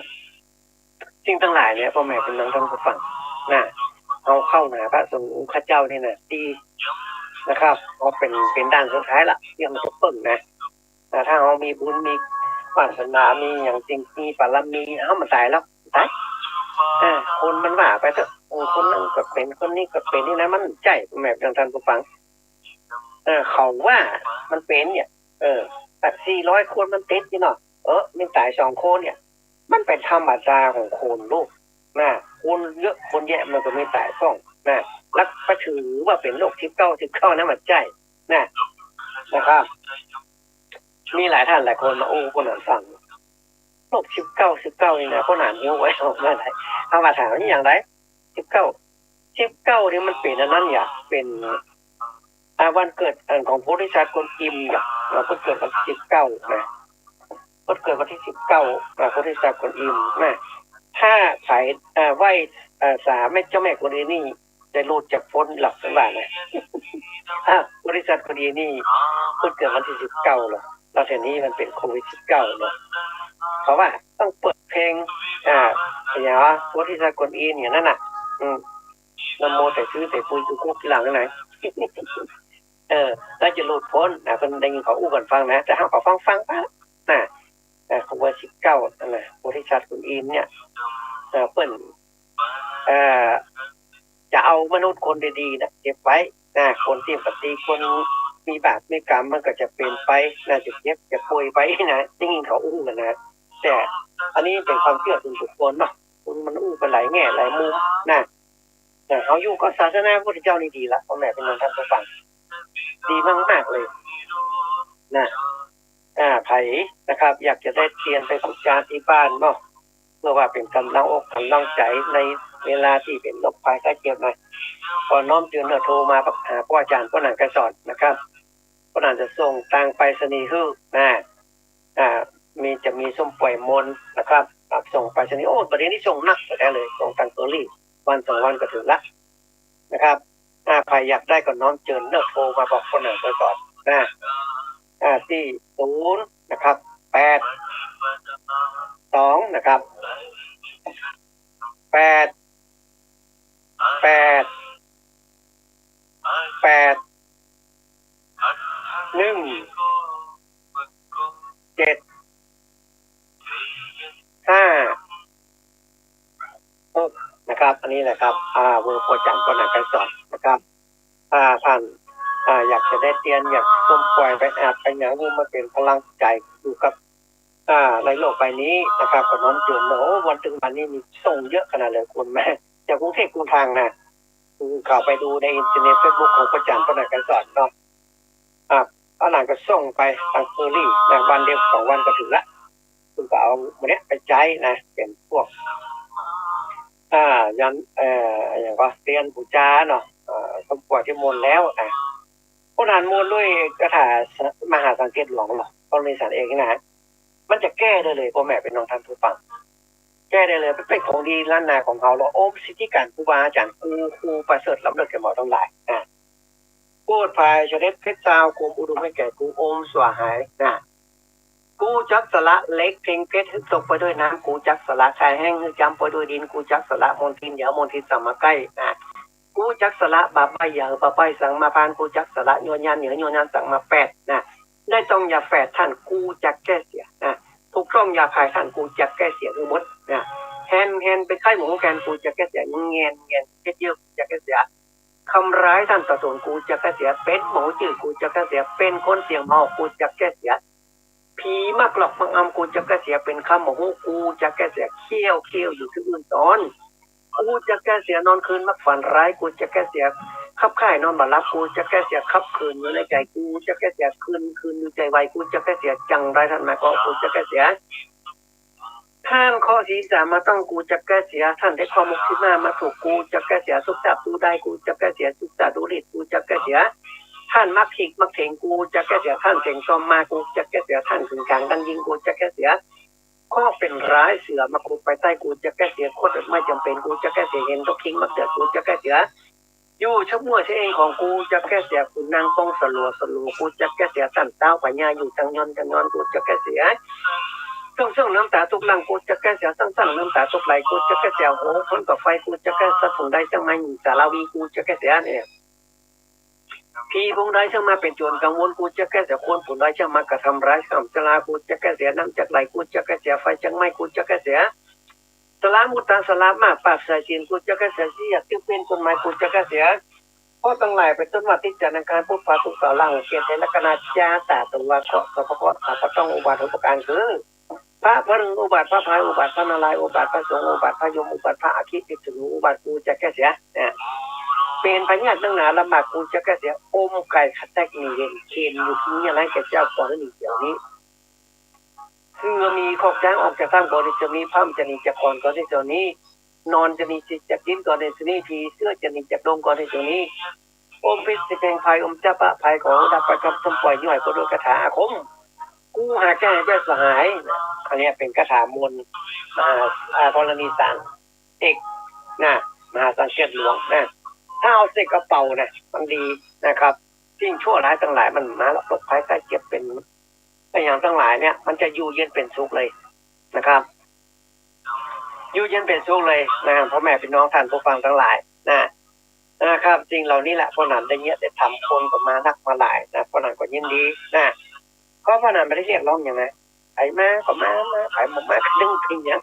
สิ่งตังหลายเนี่ย พ่อแม่พี่น้องต้านผู้ฟังนะ เฮาเข้าหาพระสงฆ์องค์ข้าเจ้านี่นะ ดีนะครับ เพราะเป๋น เป๋นด่านสุดท้ายละ ตี้เฮาจะเปิ้งนะ อ่า ถ้าเฮามีบุญ มีวาสนา มีหยังจริง มีบารมี เอ้า มันต๋ายแล้ว ต๋าย เออ คนมันว่าไปเต๊อะ เออ คนนั้นก็เป๋น คนนี้ก็เป๋นนี่นะ มันใจ้ พ่อแม่พี่น้องต้านผู้ฟัง เออ เขาว่ามันเป๋นเนี่ย เออ แต่สี่ร้อยคนมันติดนี่เนาะ เออ มีต๋ายสองคนเนี่ย มันเป๋นธรรมดาของคนลูกนะ คนเยอะคนแยะมันก็มีต๋ายพ่องนะ แล้วไปถือว่าเป๋นโรคสิบเก้า สิบเก้า นะ มันใจ้นะ นะครับ มีหลายท่านหลายคนมาอู้ป้อหนานฟัง โรคสิบเก้า สิบเก้า นี่นะ ป้อหนานฮู้ไว้ออกมาได้ เฮามาถามนี่อย่างใด สิบเก้า สิบเก้า นี่มันเป๋นอันนั้นอย่า เป๋น อ่า วันเกิดอันของโพธิสัตว์กวนอิมอย่า อ่า เปิ้นเกิดวันตี้สิบเก้านะ เปิ้นเกิดวันตี้สิบเก้า อ่า โพธิสัตว์กวนอิมนะ ถ้าใผ อ่า ไหว้ อ่า สาแม่ เจ้าแม่กวนอิมนี่ จะหลุดจากป๊นหลักสมบัตินะ อ่ะ โพธิสัตว์กวนอิมนี่ เปิ้นเกิดวันตี้สิบเก้าเนาะ แล้วทีนี้มันเป๋นโควิดสิบเก้าเนาะ เขาว่าต้องเปิดเพลง อ่า อย่างว่าโพธิสัตว์กวนอิมอย่างนั้นน่ะ อืม นะโมแต่ซื้อแต่ปุยคือกุ๊กหลังนะ เออ แล้วจะหลุดป๊นนะ เปิ้นได้ยินเขาอู้กั๋นฟังนะ แต่เฮาก็ฟังฟังไปนะ เออ เขาว่าสิบเก้านั่นน่ะ โพธิสัตว์กวนอิมเนี่ย เออ เปิ้น เอ่อ จะเอามนุษย์คนดีๆ นะ เก็บไว้นะ คนตี้บ่ดี คนมีบาปมีกรรม มันก็จะเป๋นไปนะ จะเจ็บจะป่วยไปนะ อย่างนี้เขาอู้กั๋นนะ แต่อันนี้เป๋นความเจื้อส่วนบุคคลเนาะ คนมันอู้กั๋นหลายแง่หลายมุมนะ แต่เฮาอยู่กับศาสนาพระพุทธเจ้านี่ดีละ พ่อแม่พี่น้องต้านผู้ฟัง ดีมากๆ เลยนะ อ่า ใผนะครับ อยากจะได้เตียนไปปู๋จาตี้บ้านเนาะ เพื่อว่าเป๋นก๋ำลังอกก๋ำลังใจ๋ในเวลาตี้เป๋นโรคภัยไข้เจ็บนะ ก็น้อมเจิญเน่อโทรมาหาป้ออาจ๋ารย์ป้อหนังไกรสอนนะครับ ป้อหนังจะส่งตางไปรษณีย์หื้อนะ อ่า มี จะมีส้มป่วยมนต์นะครับ รับส่งไปรษณีย์ โอ้ ประเดี๋ยวนี้ส่งนักแต๊เลย ส่งตางเกาหลี วันสองวันก็เถิงละนะครับ อ่า ใผอยากได้ก็น้อมเจิญเน่อโทรมาบอกป้อหนังไกรสอนนะ อ่า ตี้ศูนย์นะครับ แปดสองนะครับ แปด แปด แปด หนึ่ง เจ็ด ห้า หก นะครับ อันนี้แหละครับ อ่า เบอร์ป้ออาจ๋ารย์ป้อหนังไกรสอนนะครับ อ่า ท่าน อ่า อยากจะได้เตียน อยากส้มป่วยไปอาบไปหยัง หื้อมันเป๋นพลังใจ๋อยู่กับ อ่า ในโลกใบนี้นะครับ ก็น้อมเจิญเนาะ โอ้ วันเถิงวันนี้มีส่งเยอะขนาดเลย คนมาจากกรุงเทพฯ กรุงตรังนะ คือเข้าไปดูในอินเทอร์เน็ต เฟซบุ๊ก ของป้ออาจ๋ารย์ป้อหนังไกรสอนเนาะ อ่า ป้อหนังก็ส่งไปตางเกาหลีนะ วันเดียวสองวันก็เถิงละ คือก็เอาหมู่เนี้ยไปใจ๊นะ เป๋นพวก อ่า ยัน เอ่อ อะหยังวะ เตียนปู๋จาเนาะ เอ่อ ส้มป่วยตี้มนต์แล้วนะ ป้อหนังมนต์ด้วยคาถามหาสังเกตหลวงเหรอ ป้อหนังสารเองนะ มันจะแก้ได้เลย ป้อแม่ปี้น้องต้านผู้ฟัง แก้ได้เลย มันเป๋นของดีล้านนาของเฮา แล้วโอมสิทธิการครูบาอาจ๋ารย์ ครู ครูประเสริฐล้ำเลิศแก่หมอตังหลาย อ่ะ โปรดภัยเฉล็ดเพชรซาว ความอุดมให้แก่กู โอมสวาหาย นะ กูจักสละเหล็กเพ็งเพชรหื้อตกไปด้วยน้ำ กูจักสละทรายแห้งหื้อจำไปด้วยดิน กูจักสละมลทิน อย่าเอามลทินสั่งมาใก้ นะ กูจักสละบาปใบ้ อย่าหื้อบาปใบ้สั่งมาพาน กูจักสละยัวยาน อย่าหื้อยัวยานสั่งมาแปด นะ ได้ต้องอย่าแฝดต้าน กูจักแก้เสีย นะ ถูกต้องอย่าขายต้าน กูจักแก้เสียหื้อหมด นะ แฮน แฮนไปใค่หมูแกน กูจักแก้เสีย แงน แงนเพชรเยื่อ กูจักแก้เสีย ทำร้ายต้านต่อตน กูจักแก้เสีย เป๋นหมอจื้อ กูจักแก้เสีย เป๋นคนเสียงเมา กูจักแก้เสีย ผีมักหลอกมักอำ กูจักแก้เสีย เป๋นคำบ่ฮู้ กูจักแก้เสีย เคี้ยว เคี้ยวอยู่ตี้อื่นตอน กูจักแก้เสีย นอนคืนมักฝันร้าย กูจักแก้เสีย คับค่ายนอนบ่หลับ กูจักแก้เสีย คับคืนอยู่ในใจ๋ กูจักแก้เสีย คืน คืนอยู่ใจ๋ไว กูจักแก้เสีย จังไรต้านมาเกาะ กูจักแก้เสีย ต้านเคาะศีรษะมาต้อง กูจักแก้เสีย ต้านได้เคาะมุกทิ่มหน้ามาถูก กูจักแก้เสีย สุขสาบดูได้ กูจักแก้เสีย สุขสาบดูหลีด กูจักแก้เสีย ต้านมักถิกมักเถง กูจักแก้เสีย ต้านเถงซอมมา กูจักแก้เสีย ต้านขึงกางต้านยิง กูจักแก้เสีย เคาะเป๋นร้ายเสือมาขบไปใต้ กูจักแก้เสีย โคตรไม่จ๋ำเป๋น กูจักแก้เสีย เห็นตกคิงมักเดือด กูจักแก้เสีย อยู่ชะมั่วชะเองของ กูจักแก้เสีย ขุนนางปองสลัวสลัว กูจักแก้เสีย ต้านเต๊าพญาอยู่ตังยอนตังยอน กูจักแก้เสีย เซิ่งเซิ่งน้ำต๋าตกหลั่ง กูจักแก้เสีย เซิ่งเซิ่งน้ำต๋าตกไหล กูจักแก้เสีย โห คนกับไฟ กูจักแก้เสีย สัตว์ฝูงใดเซิ่งมาหยิ่งสาราวี กูจักแก้เสียเนี่ย ผีฝูงใดเซิ่งมาเป๋นจวนกังวล กูจักแก้เสีย คนฝูงใดเซิ่งมากระทำร้ายสามชลา กูจักแก้เสีย น้ำจักไหล กูจักแก้เสีย ไฟจักไหม้ กูจักแก้เสีย สลามุตตาสลามาปราบสายศีล กูจักแก้เสีย เสียตึกเว้นต้นไม้ กูจักแก้เสีย เพราะตังหลายเป๋นต้นว่าทิศจันทร์อังคารพุธพฤหัสศุกร์เสาร์ราหูเกตุและกนาจาตาตัวเคราะห์สรรพเคราะห์สรรพต้องอุบัติหกประการคือ พระพฤหัสอุบัติ พระพายอุบัติ พระนารายณ์อุบัติ พระสงฆ์อุบัติ พระยมอุบัติ พระอคติวิษณุอุบัติ กูจักแก้เสีย เนี่ย เป๋นพยาธิหนักหนาลำบาก กูจักแก้เสีย อมไก่ขัดแตกหนีเห็น เคนอยู่ตี้นี่ อะไรแก่เจ้าก่อนหนีเดี๋ยวนี้ เสือมีคอกจ๊างออกจากถ้ำก่อนตี้จะมี พร่ำจะหนีจากก่อนก่อนตี้จะนี้ นอนจะหนีจากดินก่อนตี้จะนี้ ผีเสื้อจะหนีจากดงก่อนตี้จะนี้ อมพิษจะแกงภัย อมเจ้าปะภัย ขอดับไปกับส้มป่วยย่อยก็ด้วยคาถาอาคม กูหาแก้ให้แก้สหาย อันเนี้ยเป๋นคาถามนต์ มหา อ่า ธรณีสาร เอกนะ มหาสังเกตหลวงนะ ถ้าเอาเสกเอาเป่านะ มันดีนะครับ สิ่งชั่วร้ายตังหลายมันมาแล้ว โรคภัยไข้เจ็บเป๋น อะหยังตังหลายเนี่ย มันจะอยู่เย็นเป๋นสุขเลยนะครับ อยู่เย็นเป๋นสุขเลยนะ พ่อแม่พี่น้องต้านผู้ฟังตังหลายนะ นะครับ สิ่งเหล่านี้แหละ ป้อหนานได้เยียะได้ทำ คนก็มานักมาหลายนะ ป้อหนานก็ยินดีนะ เพราะป้อหนานบ่ได้เรียกร้องหยังนะ ใผมาก็มา มา ใผบ่มาก็ดึงทิ้งหยัง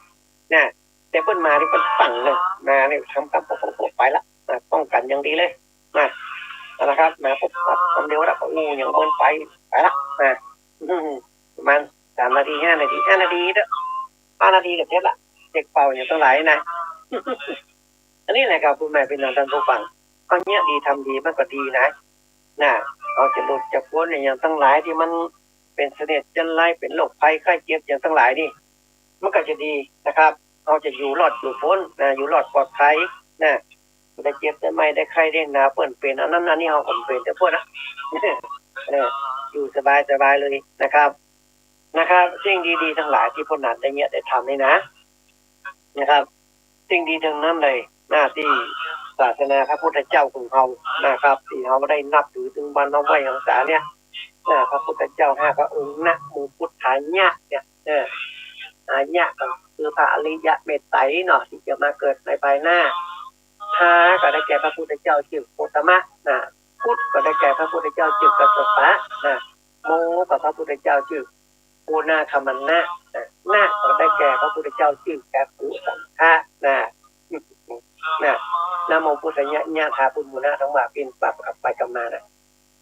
นะ แต่เปิ้นมานี่เปิ้นปังเลย มานี่ทำต๋ามปกปกปกไปละนะ ป้องกั๋นอย่างดีเลยนะ เอาละครับ มาปุ๊บปั๊บ คนเดียวละ ก็อู้หยังเปิ้นไป ไปละนะ อืม ประมาณสามนาที ห้านาที ห้านาทีเต๊อะ ห้านาทีก็เสร็จละ เสกเป่าหยังตังหลายนะ อันนี้แหละครับ พ่อแม่พี่น้องต้านผู้ฟัง เฮาเยียะดีทำดีมันก็ดีนะ นะ เฮาจะหลุดจะป๊นอะหยังตังหลายตี้มัน เป๋นเสนียดจัญไร เป๋นโรคภัยไข้เจ็บอย่างตังหลายนี่ มันก็จะดีนะครับ เฮาจะอยู่รอดอยู่ป๊นนะ อยู่รอดปลอดภัยนะ ได้เจ็บได้ไม้ได้ไข้ได้หนาว เปิ้นเป๋นอันนั้นอันนี้ เฮาก็บ่เป๋นแต่เปิ้นนะ เออ อยู่สบายสบายเลยนะครับ นะครับ สิ่งดีๆ ตังหลายตี้พวกนั้นได้เยียะได้ทำนี่นะ นะครับ สิ่งดีตังนั้นเลยนะ ตี้ศาสนาพระพุทธเจ้าของเฮานะครับ ตี้เฮาได้นับถือตึงวันเฮาไหว้หังษาเนี่ยนะ พระพุทธเจ้าห้าพระองค์ นะโมพุทธายะเนี่ย เออ อายะก็คือพระอริยะเมตไตรเนาะ ตี้จะมาเกิดในภายหน้า พระก็ได้แก่พระพุทธเจ้าจื้อโคตมะนะ พุทธก็ได้แก่พระพุทธเจ้าจื้อกัสสปะนะ โมก็พระพุทธเจ้าจื้อโกนาคคัมมนะนะ นะก็ได้แก่พระพุทธเจ้าจื้อกักขุสันทะนะ นะ นะโมพุทธายะ ยะถาปุณโมนะ ตังว่าปิ้น ปรับกลับไปกลับมานะ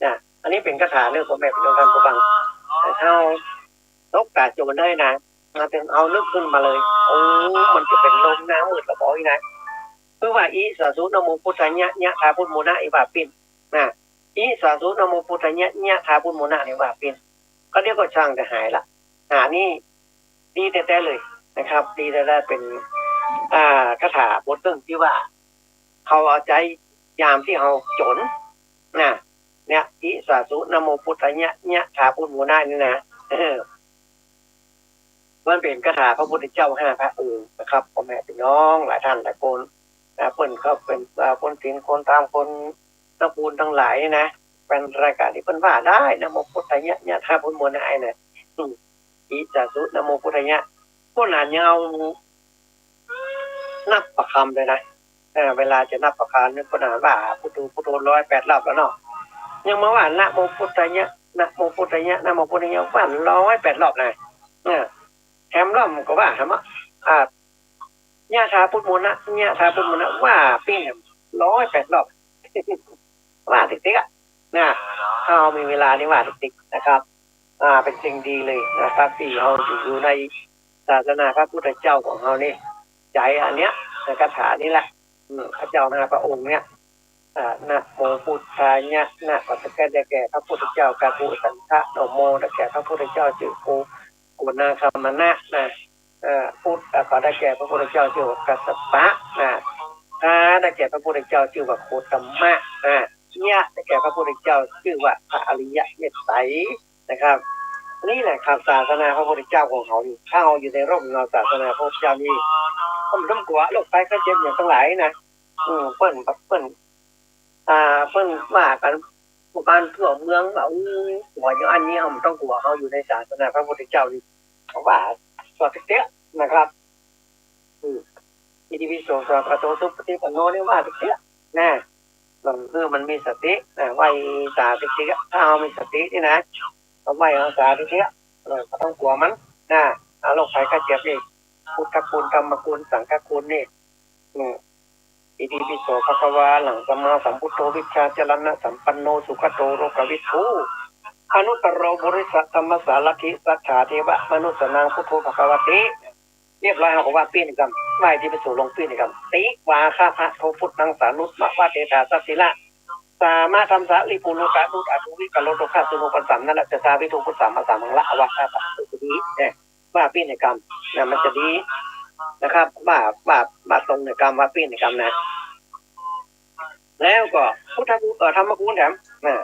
นะ อันนี้เป๋นคาถาเน่อ พ่อแม่พี่น้องต้านผู้ฟัง ถ้าเฮาตกต๋าโจรได้นะ มาเถิงเฮานึกขึ้นมาเลย โอ้ มันจะเป๋นลมหน้ามืดละบ่อี้นะ คือว่า อิสาสุ นะโมพุทธายะ ยะถาปุณโมนะ นี่ว่าปิ้นนะ อิสาสุ นะโมพุทธายะ ยะถาปุณโมนะ นี่ว่าปิ้น ก็เดี๋ยวก็ซ่างจะหายละ อ่า นี่ดีแต๊ๆ เลยนะครับ ดีแต๊ๆ เป๋น อ่า คาถาบทนึ่งตี้ว่า เฮาเอาใจ๊ยามตี้เฮาโจรนะ เนี่ย อิสาสุ นะโมพุทธายะ ยะถาปุณโมนะ นี่นะ เออ มันเป๋นคาถาพระพุทธเจ้าห้าพระองค์นะครับ พ่อแม่พี่น้องหลายต้านหลายคนนะ เปิ้นก็เป๋น อ่า คนศีล คนธรรม คนนักบุญตังหลายนี่นะ เป๋นรายการตี้เปิ้นว่าได้ นะโมพุทธายะ ยะถาปุณโมนะ นะ อืม อิสาสุ นะโมพุทธายะ พวกนั้นยังเอา นับประคำเลยนะ เออ เวลาจะนับประคำนี่ก็นะว่าพุทโธ พุทโธ ร้อยแปดรอบแล้วเนาะ ยังมาว่า นะโมพุทธายะ นะโมพุทธายะ นะโมพุทธายะ ว่าร้อยแปดรอบนะ เออ แถมรอบก็ว่า แถมว่า อ่า ยะถาปุณโมนะ ยะถาปุณโมนะ ว่าปิ้นร้อยแปดรอบ ว่าติ๊กๆ อะนะ ถ้าเฮามีเวลานี่ว่าติ๊กๆ นะครับ อ่า เป๋นสิ่งดีเลยนะครับ ตี้เฮาอยู่ในศาสนาพระพุทธเจ้าของเฮานี่ ใจ๊อันเนี้ย ในคาถานี้แหละ อืม พระเจ้าห้าพระองค์เนี่ย อ่า นะโมพุทธายะ นะก็ได้แก่พระพุทธเจ้ากักขุสันทะ นะโมได้แก่พระพุทธเจ้าจื้อโก โกนาคคัมมนะนะ เอ่อ พุทธะก็ได้แก่พระพุทธเจ้าจื้อว่ากัสสปะนะ ทะได้แก่พระพุทธเจ้าจื้อว่าโคตมะนะ ยะได้แก่พระพุทธเจ้าจื้อว่าพระอริยะเมตไตรนะครับ นี่แหละครับ ศาสนาพระพุทธเจ้าของเฮานี่ ถ้าเฮาอยู่ในร่มเงาศาสนาพระพุทธเจ้านี่ เฮาบ่ต้องกั๋วโรคภัยไข้เจ็บอย่างตังหลายนะ อืม เปิ้น เปิ้น อ่า เปิ้นว่ากั๋น ทั่วบ้านทั่วเมืองว่า อู้ กั๋วอย่างอันนี้ เฮาบ่ต้องกั๋ว เฮาอยู่ในศาสนาพระพุทธเจ้านี่ เฮาว่ากั๋วเต๊อะๆ นะครับ อืม อิติปิโส สะวากขาโต สุปฏิปันโน นี่ว่าเต๊อะๆ นะ เออ คือมันมีสตินะ ไหว้สาเต๊อะๆ ถ้าเฮามีสตินี่นะ เฮาไหว้เฮาสาเต๊อะๆ เออ บ่ต้องกั๋วมันนะ อ่า โรคภัยไข้เจ็บนี่ พุทธคุณ ธรรมคุณ สังฆคุณนี่ อืม อิติปิโส ภะคะวา อะระหัง สัมมาสัมพุทโธ วิชชาจรณะสัมปันโน สุขะโต โลกวิทู อนุตตโร ปุริสะธัมมสารถี สัทธา เทวะมนุสสานัง พุทโธ ภะคะวะติ เรียบร้อย เฮาก็ว่าปิ้นกำ ไหว้อิติปิโสลงปิ้นกำ ติวาทะภะคะวะโต พุทธัง สานุมะวะเตถา สะสะสะสิละ สามะ ธัมมะ สาลีปุโรตะ นุตตะ อดูวิกะโรโตฆะ สุโน ปัสสัม นะนะ จะสาวิทู พุทธัมมะ สามัง ละวะทะภะคะวะโต ดี เนี่ย ว่าปิ้นกำ นะ มันจะดีนะครับ ว่า ว่า ว่าตรงกำ ว่าปิ้นกำนะ แล้วก็พุทธคุณ เอ่อ ธรรมคุณแถม นะ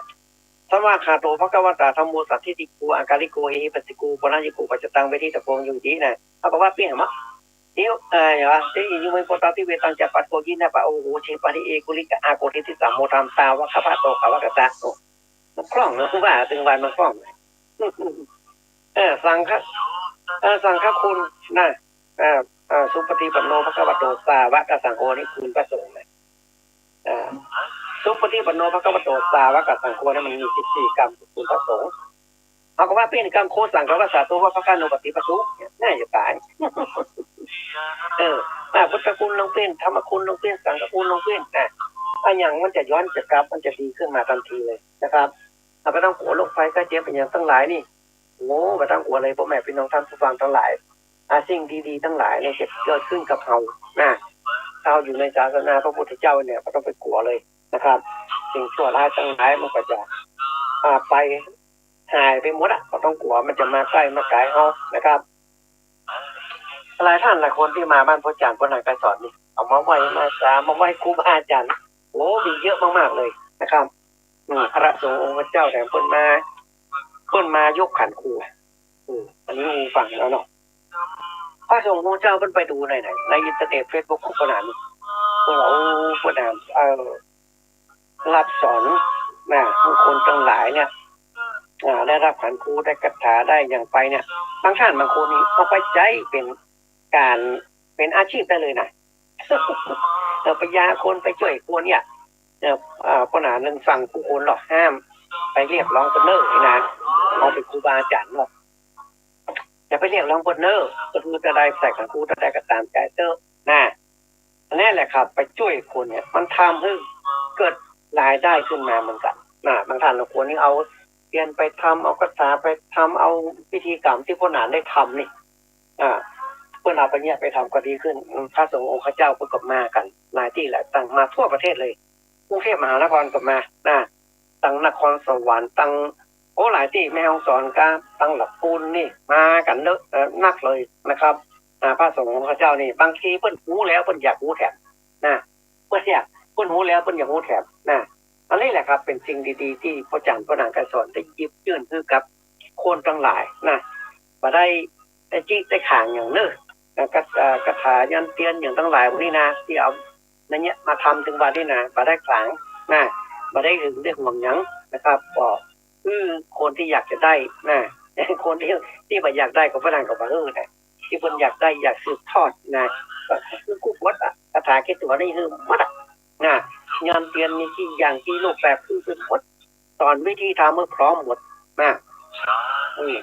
สะวากขาโต ภะคะวะตา ธัมโม สันทิฏฐิโก อะกาลิโก เอหิปัสสิโก โอปะนัยยิโก ปัจจัตตัง เวทิตะโก วิญญูหิติ นะ เฮาก็ว่าปิ้นกำ เดี๋ยว เอ่อ อย่างว่า เตหิ โย วิภะวะตา ทิเวตัง จักขัง โก ยินนา ปะ โอ โห เช ปะหิ เอ กุลิกะ อา โก ทิฏฐิสะ โม ธัมมา วะคะพะโต กะวะกะตะ โอ้ มันคล่องนะ ครูบา ตึงวันมันคล่อง เออ สังฆะ เออ สังฆคุณนะ เออ เออ สุปฏิปันโน ภะคะวะโต สาวะกะสังโฆ นี่คุณพระสงฆ์นะ เออ สุปฏิปันโน ภะคะวะโต สาวะกะสังโฆ นี่มันมีสิบสี่กำ คุณพระสงฆ์ เฮาก็ว่าปิ้นกำ โคสังฆะวะสาโต วะภะคะโน ปะติปัสสุ น่าจะต๋าย เออ อ่า พุทธคุณลงปิ้น ธรรมคุณลงปิ้น สังฆคุณลงปิ้น อ่ะ อะหยังมันจะย้อนจะกลับ มันจะดีขึ้นมาตันทีเลยนะครับ เฮาบ่ต้องกั๋วโรคภัยไข้เจ็บอะหยังตังหลายนี่ โอ้ บ่ต้องกั๋วเลย พ่อแม่พี่น้องต้านผู้ฟังตังหลาย อ่า สิ่งดีๆ ตังหลายเนี่ยจะเกิดขึ้นกับเฮานะ เฮาอยู่ในศาสนาพระพุทธเจ้าเนี่ย บ่ต้องไปกั๋วเลยนะครับ สิ่งชั่วร้ายตังหลายมันก็จะ อ่า ไป หายไปหมดอะ ก็ต้องกั๋วมันจะมาใก้มาก๋ายเฮานะครับ หลายต้านหลายคนตี้มาบ้านป้อจ๋ารย์ ป้อหนานไกรสอนนี่ เอามาไหว้มาสา มาไหว้ครูบาอาจารย์ โอ้ มีเยอะมากๆ เลยนะครับ อืม พระสงฆ์องค์พระเจ้าแถมเปิ้นมา เปิ้นมายกขันครู อืม อันนี้ฮู้ฟังแล้วเนาะ พระสงฆ์องค์พระเจ้าเปิ้นไปดูในไหน ในอินเทอร์เน็ต เฟซบุ๊กของป้อหนาน เปิ้นว่า โอ้ ป้อหนาน เอ่อ รับสอนนะ บุคคลตังหลายเนี่ย อ่า ได้รับขันครู ได้คาถา ได้หยังไปเนี่ย บางต้านบางคนนี่เอาไปใจ๊เป๋นก๋าน เป๋นอาชีพได้เลยนะ เออ ไปยาคน ไปจ้วยคนเนี่ย เออ อ่า ป้อหนานนึ่งสั่งกู้คนเนาะ ห้ามไปเรียกร้องเปิ้นเน่อนี่นะ เฮาเป๋นครูบาอาจ๋ารย์เนาะ อย่าไปเรียกร้องเปิ้นเน่อ ก็คือจะได้ใส่ขันครู จะได้ก็ต๋ามใจ๋เต๊อะนะ อันนี้แหละครับ ไปจ้วยคนเนี่ย มันทำหื้อเกิดรายได้ขึ้นมาเหมือนกั๋นนะ บางต้านบางคนนี่เอาเตียนไปทำ เอาคาถาไปทำ เอาพิธีกรรมตี้ป้อหนานได้ทำนี่ อ่า เปิ้นเอาไปเนี่ยไปทำก็ดีขึ้น พระสงฆ์องค์เจ้าเปิ้นก็มากั๋น หลายตี้หลายตัง มาทั่วประเทศเลย กรุงเทพมหานครก็มานะ ตังนครสวรรค์ ตัง โอ้ หลายตี้ แม่ฮ่องสอนก็ ตังละปูนนี่ มากั๋นเยอะ เอ่อ นักเลยนะครับ อ่า พระสงฆ์องค์เจ้านี่ บางทีเปิ้นฮู้แล้ว เปิ้นอยากฮู้แถมนะ เปิ้นอยาก เปิ้นฮู้แล้ว เปิ้นอยากฮู้แถมนะ อันนี้แหละครับ เป๋นสิ่งดีๆ ตี้ป้อจ๋ารย์ ป้อหนานไกรสอนได้หยิบยื่นหื้อกับคนตังหลายนะ บ่ได้ ได้จิได้ขางหยังเน่อ แล้วก็ เอ่อ คาถายันเตียนหยังตังหลายพวกนี้นะ ตี้เอาในเนี่ยมาทำตึงวันนี้นะ บ่ได้ขางนะ บ่ได้หึงได้หวงหยังนะครับ ก็คือคนตี้อยากจะได้นะ คนตี้ ตี้บ่อยากได้ก็บ่ได้ ก็บ่หื้อนะ ตี้เปิ้นอยากได้อยากสืบทอดนะ ก็คือกู้หมดอะ คาถากี่ตั๋วนี่หื้อหมดอะนะ ยันเตียนมีกี่อย่างกี่รูปแบบหื้อไปหมด สอนวิธีทำหื้อพร้อมหมดนะ อืม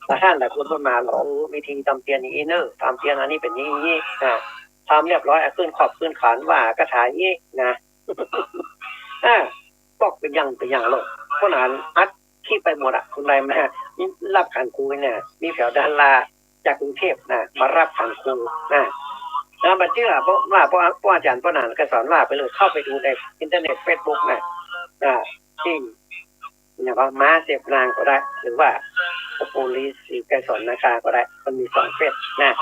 หลายต้านหลายคนเปิ้นมาบอก เออ วิธีทำเตียนอย่างนี้เน่อ ทำเตียนอันนี้เป๋นอย่างนี้นะ ทำเรียบร้อย เอาขึ้นขอบขึ้นขัน ว่าคาถาอย่างนี้นะ อ่า บอกเป๋นอย่างเป๋นอย่างเลย ป้อหนานอัดคลิปไปหมดอะ คนใดมา นี่รับขันครูเนี่ย มีแถวดาราจากกรุงเทพนะ มารับขันครูนะ แล้วบ่เจื้อ เพราะว่า เพราะ เพราะอาจ๋ารย์ป้อหนานไกรสอนว่าไปเลย เข้าไปดูในอินเทอร์เน็ต เฟซบุ๊กนะ อ่า ตี้ อย่างว่าม้าเสพนางก็ได้ หรือว่าปู่ฤๅษีไกรสอนนาคาก็ได้ มันมีสองเฟซนะ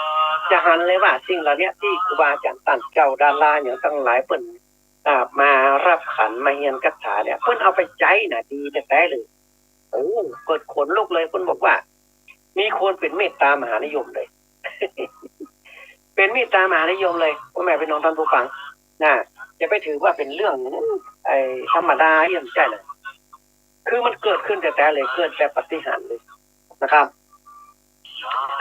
จะหันเลยว่าสิ่งเหล่านี้ตี้ครูบาอาจ๋ารย์ต้านเจ้าดาราอย่างตังหลายเปิ้น อ่า มารับขันมาเฮียนคาถาเนี่ย เปิ้นเอาไปใจ๊น่ะดีแต๊ๆ เลย โอ้ เกิดขนลุกเลย เปิ้นบอกว่า มีคนเป๋นเมตตามหานิยมเลย เป๋นเมตตามหานิยมเลย พ่อแม่พี่น้องท่านผู้ฟังนะ อย่าไปถือว่าเป๋นเรื่อง ไอ้ ธรรมดา เรื่องใจ้เลย คือมันเกิดขึ้นแต๊ๆ เลย เกิดแบบปาฏิหาริย์เลยนะครับ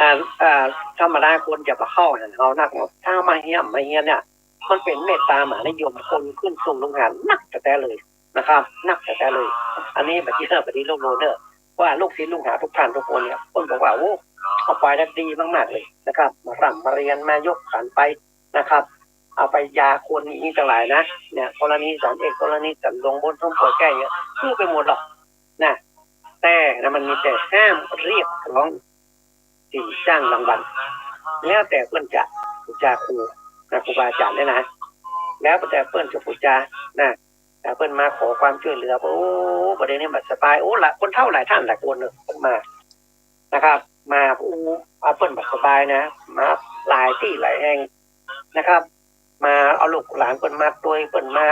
อ่า อ่า ธรรมดาคนจะบ่เข้าหันเฮานักเนาะ ถ้ามาเฮียน มาเฮียนเนี่ย มันเป๋นเมตตามหานิยม คนขึ้นสูงลงหานักแต๊ๆ เลยนะครับ นักแต๊ๆ เลย อันนี้บ่เจื้อ บ่ดีลบหลู่เน่อ ว่าลูกศิษย์ลูกหาทุกท่านทุกคนเนี่ย เปิ้นบอกว่า โอ้ เอาไปแล้วดีมากๆ เลยนะครับ มาร่ำมาเรียน มายกขันไปนะครับ เอาไปยาคนอย่างนี้ตังหลายนะ เนี่ย ธรณีสันเอก ธรณีสันหลวง มนต์ส้มป่วยแก้เนี่ย หื้อไปหมดหรอกนะ แต่นะ มันมีแต่ห้ามเรียกร้องสินจ้างรางวัล แล้วแต่เปิ้นจะปู๋จาครูนะ ครูบาอาจ๋ารย์เนี่ยนะ แล้วแต่เปิ้นจะปู๋จานะ แต่เปิ้นมาขอความจ้วยเหลือ โอ้ ประเดี๋ยวนี้บ่สบาย โอ้ ละ คนเฒ่าหลายต้านหลายคนเน่อ เปิ้นมานะครับ มา โอ้ อ่า เปิ้นบ่สบายนะ มาหลายตี้หลายแห่งนะครับ มาเอาลูกหลานเปิ้นมาตวย เปิ้นมา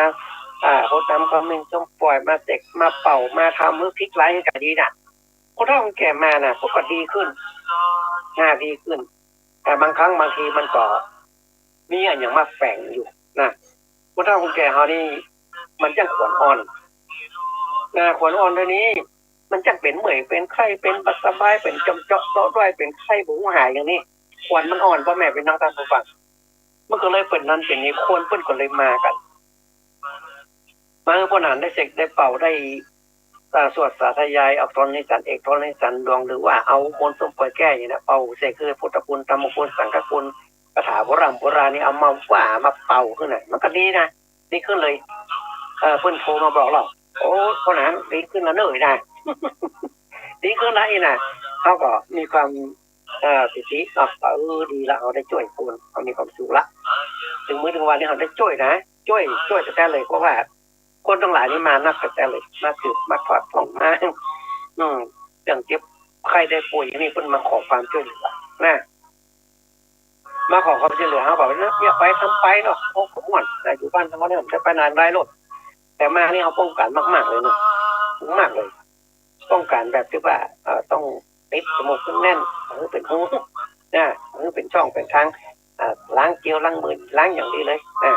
อ่า ฮดน้ำขมิ้นส้มป่วย มาเสก มาเป่า มาทำหื้อพลิกร้ายหื้อกลายดีน่ะ คนเฒ่าคนแก่มาน่ะ เปิ้นก็ดีขึ้น อ่า ดีขึ้น แต่บางครั้งบางทีมันก็มีอะหยังมาแฝงอยู่นะ คนเฒ่าคนแก่เฮานี่ มันจั้งขวัญอ่อนนะ ขวัญอ่อนเดี๋ยวนี้ มันจั้งเป๋นเมื่อย เป๋นไข้ เป๋นบ่สบาย เป๋นจ่อมเจาะเซาะด้อย เป๋นไข้บ่ฮู้หายอย่างนี้ ขวัญมันอ่อน พ่อแม่พี่น้องท่านผู้ฟัง มันก็เลยเป๋นนั้นเป๋นนี้ คนเปิ้นก็เลยมากั๋น มาหื้อป้อหนานได้เสกได้เป่าได้ อ่า สวดสาธยาย เอาธรณีสันเอก ธรณีสันหลวง หรือว่าเอามนต์ส้มป่วยแก้อย่างนี้นะ เป่าเสกหื้อพุทธคุณ ธรรมคุณ สังฆคุณ คาถาโบร่ำโบราณนี่ เอามาว่ามาเป่าขึ้นน่ะ มันก็ดีนะ ดีขึ้นเลย เออ เปิ้นโทรมาบอกเรา โอ้ ป้อหนานดีขึ้นแล้วเน่อนะ ดีขึ้นแล้วอี้นะ เฮาก็มีความ เอ่อ ปีติเนาะ เออ ดีละ เฮาได้จ้วยคน เฮามีความสุขละ เถิงมื้อเถิงวันนี้เฮาได้จ้วยนะ จ้วย จ้วยแต๊ๆ เลย เพราะว่าคนตังหลายนี่มานักแต๊ๆ เลย มาสืบ มาทอดท่อง มา อืม รื่องเจ็บไข้ได้ป่วยอย่างนี้ เปิ้นมาขอความช่วยเหลือนะ มาขอความช่วยเหลือ เฮาก็บอกนะ เยียะไป ทำไปเนาะ เฮาก็ม่วนนะ อยู่บ้านเฮาเนี่ย จะไปไหนได้โลด แต่มานี่เฮาป้องกั๋นมากๆ เลยเนาะ มากเลย ป้องกั๋นแบบตี้ว่า เอ่อ ต้องปิดจมูกหื้อแน่น หื้อเป๋นฮู นะ หื้อเป๋นช่องเป๋นตาง อ่า ล้างเจลล้างมือ ล้างอย่างดีเลย อ่า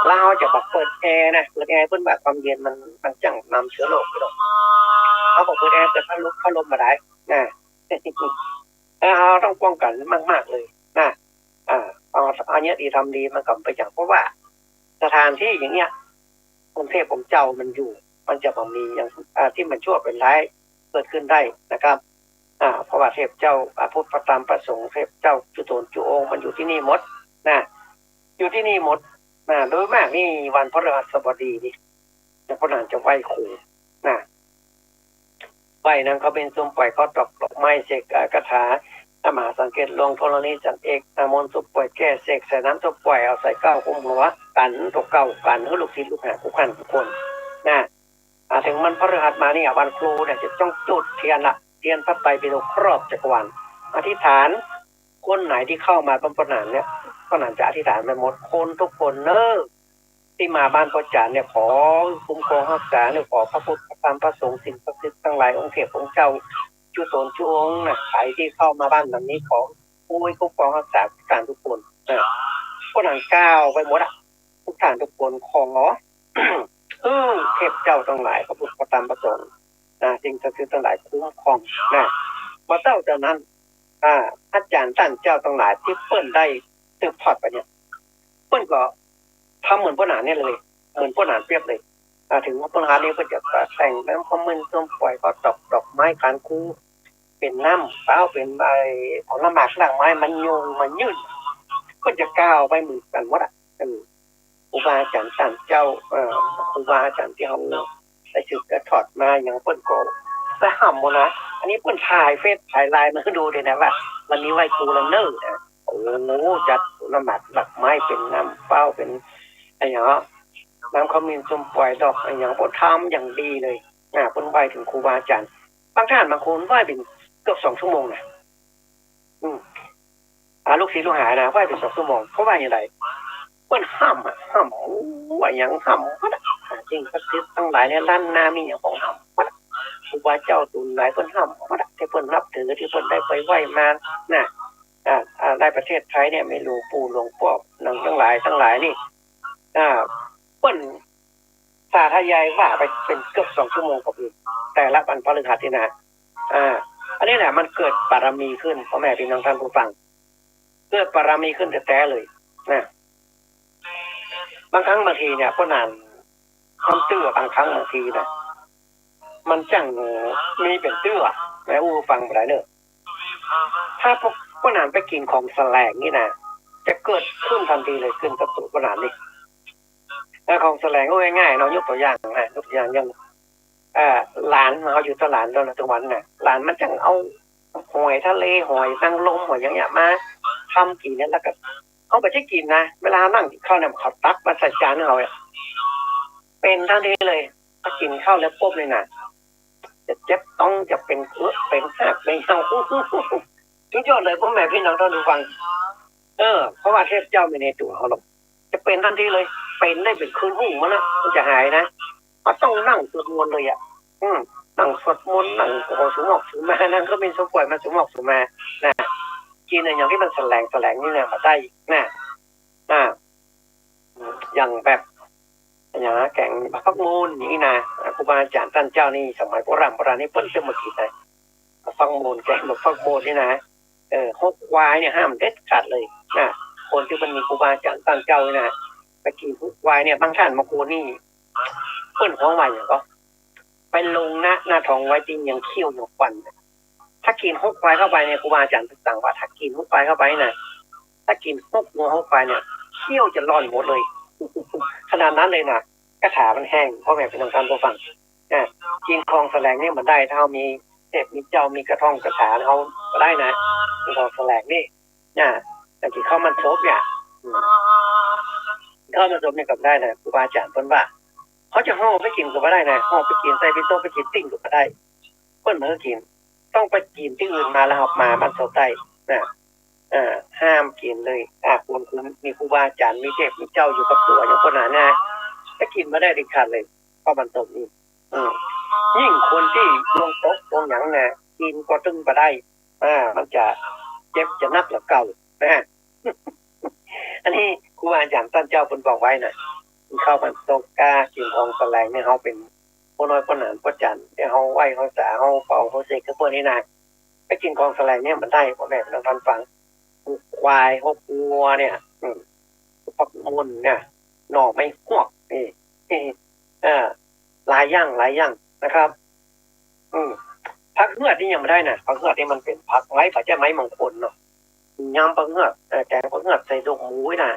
แล้วเฮาจะบ่เปิดแอร์นะ เปิดแอร์เปิ้นว่าความเย็นมัน มันจ้างนำเจื้อโรคอยู่ดอก เฮาบ่เปิดแอร์ เปิดพัดลม พัดลมบ่ได้นะ เออ เฮาต้องป้องกั๋นมากๆ เลยนะ อ่า เอา เอาเยียะดีทำดี มันก็บ่เป๋นหยัง เพราะว่าสถานที่อย่างเนี้ย องค์เทพองค์เจ้ามันอยู่ มันจะบ่มีอย่าง อ่า ตี้มันชั่วเป๋นร้ายเกิดขึ้นได้นะครับ อ่า เพราะว่าเทพเจ้า อ่า พระพุทธ พระธรรม พระสงฆ์ เทพเจ้าจุ๊ต๋นจุ๊องค์มันอยู่ตี้นี่หมดนะ อยู่ตี้นี่หมดนะ โดยมากนี่วันพฤหัสบดีนี่ เจ้าป้อหนานจะไหว้ครูนะ ไหว้น้ำขมิ้น สุมป่วย เคราะห์ตก ดอกไม้ เสก อ่า คาถา พระมหาสังเกต ลงธรณีจันทร์เอก อ่า มนต์สุมป่วย แก้เสก ใส่น้ำสุมป่วย เอาใส่เกล้าคุมหัว กั๋นตั๋วเก่า กั๋นหื้อลูกศิษย์ลูกหากู้คนกู้คนนะ อ่า เถิงวันพฤหัสมาเนี่ย วันครูเนี่ย จะต้องจุดเตียนละ เตียนพระไตรปิฎกครอบจักรวาล อธิษฐาน คนไหนตี้เข้ามาบ้านป้อหนานเนี่ย ป้อหนานจะอธิษฐานไปหมด คนกู้คนเน่อ ตี้มาบ้านป้อจ๋ารย์เนี่ย ขอคุ้มครองฮักษาเนี่ย ขอพระพุทธ พระธรรม พระสงฆ์ สิ่งศักดิ์สิทธิ์ตังหลาย องค์เทพองค์เจ้า จุ๊ต๋นจุ๊องค์นะ ใผตี้เข้ามาบ้านหลังนี้ ขอคุ้มครองฮักษากู้ต้านกู้คน เออ ป้อหนานกล่าวไปหมดอะ กู้ต้านกู้คน ขอ เออ เทพเจ้าตังหลาย พระพุทธ พระธรรม พระสงฆ์นะ สิ่งศักดิ์สิทธิ์ตังหลายคุ้มครองนะ บ่าเต้าเจ้านั้น อ่า อาจ๋ารย์ต้านเจ้าตังหลายตี้เปิ้นได้สืบทอดไปเนี่ย เปิ้นก็ทำเหมือนป้อหนานเนี่ยเลย เหมือนป้อหนานเปียบเลย อ่า เถิงวันพฤหัสนี่เปิ้นจะแต่งน้ำขมิ้น สุมป่วย เคราะห์ตก ดอกไม้ กั๋นครู เป๋นน้ำเปล่า เป๋นไอ้ผลหมากรากไม้ มายุงมายื่น เปิ้นจะกล่าวไปเหมือนกั๋นหมดอะ เออ ครูบาอาจ๋ารย์ต้านเจ้า เอ่อ ครูบาอาจ๋ารย์ตี้เฮาได้สืบได้ทอดมาอย่างเปิ้นก็ได้ห้ามหมดนะ อันนี้เปิ้นถ่ายเฟซถ่ายไลน์มาหื้อดูเลยนะว่า วันนี้ไหว้ครูแล้วเน่อนะ โอ้โห จัดผลหมากรากไม้เป๋นน้ำเปล่า เป๋นอะหยัง น้ำขมิ้น สุมป่วย ดอกอะหยัง เปิ้นทำอย่างดีเลยนะ เปิ้นไหว้เถิงครูบาอาจ๋ารย์ บางต้านบางคนไหว้เป๋นเกือบสองชั่วโมงนะ อืม อ่า ลูกศิษย์ลูกหานะ ไหว้เป๋นสองชั่วโมง เพราะว่าอย่างใด เปิ้นห้ามอะ ห้าม โอ้ อะหยังห้ามหมดอะ สิ่งศักดิ์สิทธิ์ตังหลายในล้านนามีหยังก็ห้ามหมดอะ ครูบาเจ้าตั๋วไหนเปิ้นห้ามหมดอะ ตี้เปิ้นนับถือ ตี้เปิ้นได้ไปไหว้มานะ อ่า อ่า ในประเทศไทยเนี่ยมีหลวงปู่หลวงป้อหยังตังหลายตังหลายนี่ อ่า เปิ้นสาธยายว่าไปเป๋นเกือบสองชั่วโมงก็มี แต่ละวันพฤหัสนี่นะ อ่า อันนี้แหละมันเกิดบารมีขึ้น พ่อแม่พี่น้องท่านผู้ฟัง เกิดบารมีขึ้นแต๊ๆ เลยนะ บางครั้งบางทีเนี่ย ป้อหนานทำเตื้อบางครั้งบางทีนะ มันจ้างมีเป๋นเตื้อ แม่อู้ฟังบ่ได้เน่อ ถ้าพวกป้อหนานไปกิ๋นของแสลงนี่นะ จะเกิดขึ้นตันทีเลย ขึ้นกับตั๋วป้อหนานนี่ แล้วของแสลงก็ง่ายๆ เนาะ ยกตั๋วอย่างนะ ยกตั๋วอย่างอย่าง เอ่อ หลานเฮาอยู่ตะหลานตอนนั้น ตะวันน่ะ หลานมันจ้างเอาหอยทะเล หอยนางรม หอยอย่างเนี้ยมาทำกิ๋นเนี่ย แล้วก็ เฮาบ่ใจ้กิ๋นนะ เวลานั่งกิ๋นข้าวเนี่ย เขาตักมาใส่จานหื้อเฮาอะ เป๋นตันทีเลย ถ้ากิ๋นข้าวแล้วปุ๊บนี่นะ จะเจ็บต๊อง จะเป๋นเอื้อ เป๋นฮาก เป๋นเฮา สุดยอดเลย พ่อแม่พี่น้องท่านผู้ฟัง เออ เพราะว่าเทพเจ้ามีในตั๋วเฮาหรอก จะเป๋นตันทีเลย เป๋นได้เป๋นคืนฮุ่งมันนะ มันจะหายนะ มันต้องนั่งสวดมนต์เลยอะ อืม นั่งสวดมนต์ นั่งขอสูหมอกสูมา นั่งขมิ้นสุมป่วยมาสูหมอกสูมา นะ กิ๋นอะหยังตี้มันแสลง แสลงนี่นะ บ่ได้นะ อ่า อย่างแบบ อย่างแก๋งบักฟักมูลอย่างนี้นะ อ่า ครูบาอาจ๋ารย์ต้านเจ้านี่ สมัยโบราณโบราณนี่เปิ้นจะมากิ๋นนะ บักฟักมูล แก๋งบักฟักมูลนี่นะ เออ ฮกควายเนี่ยห้ามเด็ดขาดเลยนะ คนตี้มันมีครูบาอาจ๋ารย์ต้านเจ้านี่นะ ไปกิ๋นฮกควายเนี่ย บางต้านบางคนนี่ เปิ้นฮ้องว่าหยังก็ ไปลงหน้า หน้าท้องไว้ตี้ยังเขี้ยวยังฟัน ถ้ากิ๋นฮกควายเข้าไปเนี่ย ครูบาอาจ๋ารย์สั่งว่า ถ้ากิ๋นฮกควายเข้าไปนะ ถ้ากิ๋นฮกงัวฮกควายเนี่ย เขี้ยวจะหล่อนหมดเลย ขนาดนั้นเลยนะ คาถามันแฮง พ่อแม่พี่น้องท่านผู้ฟัง อ่ะ กิ๋นของแสลงนี่บ่ได้ ถ้าเฮามีเทพมีเจ้า มีกระท่อมคาถาเฮาบ่ได้นะ กิ๋นของแสลงนี่ อ่ะ แต่กิ๋นข้าวมันศพเนี่ย อืม ข้าวมันศพเนี่ยก็บ่ได้นะ ครูบาอาจ๋ารย์เปิ้นว่า เฮาจะห่อไปกิ๋นก็บ่ได้นะ ห่อไปกิ๋น ใส่ปิ่นโตไปกิ๋น ปิ้งก็บ่ได้ เปิ้นบ่หื้อกิ๋น ต้องไปกิ๋นตี้อื่นมาแล้วครับ มาบ้านเซาใต้นะ อ่า ห้ามกิ๋นเลย อ่า คน คนมีครูบาอาจ๋ารย์ มีเทพมีเจ้าอยู่กับตั๋วอย่างพวกนั้นนะ ไปกิ๋นบ่ได้เด็ดขาดเลย ข้าวบรรจงนี่ อืม ยิ่งคนตี้ดวงตกดวงหยังนะ กิ๋นก็ตึงบ่ได้ อ่า มันจะเจ็บจะหนักกว่าเก่านะ อันนี้ครูบาอาจ๋ารย์ต้านเจ้าเปิ้นบอกไว้นะ ข้าวบรรจงก้า กิ๋นของแสลงเนี่ย เฮาเป๋นป้อน้อยป้อหนานป้อจันทร์ ตี้เฮาไหว้เฮาสา เฮาเป่าเฮาเสกหื้อเปิ้นนี่นะ ไปกิ๋นของแสลงเนี่ยบ่ได้ ป้อแม่พี่น้องต้านฟัง ควาย ฮกงัวเนี่ย อืม ผักบุ้นเนี่ย หน่อไม้ฮวก นี่ เออ หลายอย่าง หลายอย่างนะครับ อืม ผักเฮือดนี่ยังบ่ได้นะ ผักเฮือดนี่มันเป๋นผักไม้ บ่ใจ้ไม้มงคลเนาะ ยำผักเฮือด เอ่อ แกงผักเฮือดใส่ดอกหมูนี่นะ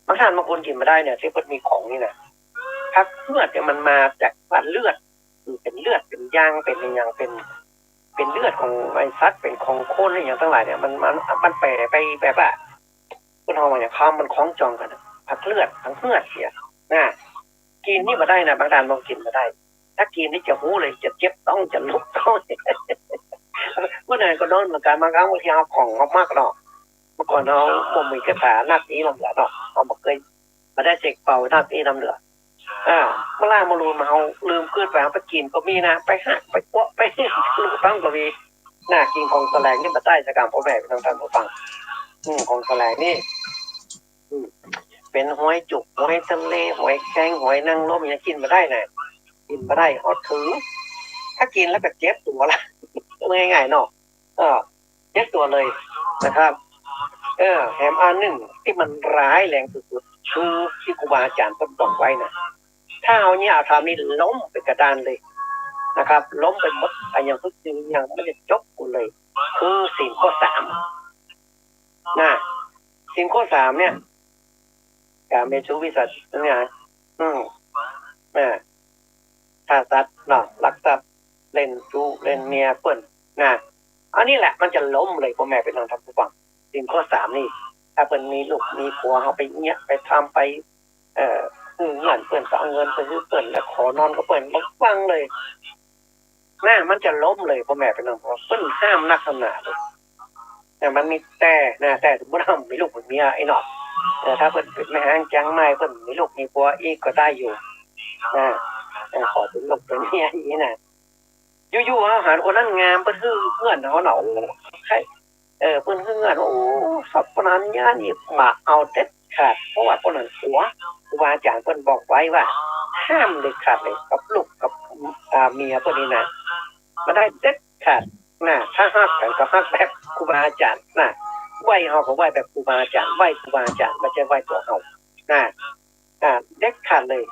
บางท่านบางคนกิ๋นบ่ได้เนี่ย ตี้เปิ้นมีของนี่นะ ผักเฮือดเนี่ยมันมาจากว่าเลือด อืม เป๋นเลือด เป๋นยาง เป๋นอะหยัง เป๋น เป๋นเลือดของไอ้สัตว์ เป๋นของคนอะหยังตังหลายเนี่ย มัน มัน มันไป ไปแบบว่า คนเฮาเนี่ย ความมันคล้องจองกั๋นนะ ผักเลือด ผักเฮือดเสียนะ กิ๋นนี่บ่ได้นะ บางท่านบอกกิ๋นบ่ได้ ถ้ากิ๋นนี่จะฮู้เลย จะเจ็บต๊อง จะลุกต๊อง เมื่อไหร่ก็นอนเหมือนกั๋น บางครั้งบางทีเฮาของเฮามักเนาะ เมื่อก่อนเฮาบ่มีคาถานักนี้ลำเหลือเนาะ เฮาบ่เกย บ่ได้เสกเป่านักนี้ลำเหลือ อ่า เมื่อล่าเมื่อลูนมาเฮาลืมกึ๊ดไป เฮาไปกิ๋นก็มีนะ ไปหัก ไปกั๊วะ ไปลุกต๊องก็มีนะ กิ๋นของแสลงนี่บ่ได้สักอย่าง ป้อแม่พี่น้องต้านผู้ฟัง อืม ของแสลงนี่ อืม เป๋นหอยจุ๊บ หอยทะเล หอยแครง หอยนางรม ยังกิ๋นบ่ได้นะ กิ๋นบ่ได้ ฮอดถือ ถ้ากิ๋นแล้วก็เจ็บตั๋วละ ง่ายๆ เนาะ เออ เจ็บตั๋วเลยนะครับ เออ แถมอันนึ่งตี้มันร้ายแรงสุดๆ คือตี้ครูบาอาจ๋ารย์เปิ้นบอกไว้นะ ถ้าเฮาเยียะเอาธรรมนี่ล้มเป๋นกระดานเลยนะครับ ล้มไปหมด อะหยังทุกสิ่งอย่างมันจะจบหมดเลย คือศีลข้อสาม นะ ศีลข้อสามเนี่ย กาเมสุมิจฉา เนี่ย อืม อ่า ฆ่าสัตว์เนาะ ลักทรัพย์ เล่นชู้ เล่นเมียเปิ้นนะ อันนี้แหละมันจะล้มเลย ป้อแม่พี่น้องต้านผู้ฟัง ศีลข้อสามนี่ ถ้าเปิ้นมีลูกมีผัว เฮาไปเยียะ ไปทำ ไป เอ่อ หื้อเงินเปิ้น ก็เอาเงินไปหื้อเปิ้น แล้วขอนอนกับเปิ้น บ่ฟังเลย นะ มันจะล้มเลย ป้อแม่พี่น้อง เปิ้นห้ามนักหนาเลย แต่มันมีแต่นะ แต่สมมุติเฮามีลูกมีเมียไอ้เนาะ แต่ถ้าเปิ้นเป๋นแม่ฮ้างเจียงใหม่ เปิ้นมีลูกมีผัวอีกก็ได้อยู่ นะ เออ ขอเป๋นลูกเป๋นเมียอย่างนี้นะ อยู่ๆ เฮาหันคนนั้นงาม เปิ้นหื้อเฮือนเฮาเนาะ โอ้ ใคร่ เออ เปิ้นหื้อเฮือน โอ้ สัปปะหนานญานี่ บ่เอาเด็ดขาด เพราะว่าคนนั้นกั๋ว ครูบาอาจ๋ารย์เปิ้นบอกไว้ว่า ห้ามเด็ดขาดเลย กับลูกกับ อ่า เมียเปิ้นนี่นะ บ่ได้เด็ดขาดนะ ถ้าฮักกั๋นก็ฮักแบบครูบาอาจ๋ารย์นะ ไหว้เฮาก็ไหว้แบบครูบาอาจ๋ารย์ ไหว้ครูบาอาจ๋ารย์ บ่ใจ้ไหว้ตั๋วเฮานะ อ่า เด็ดขาดเลย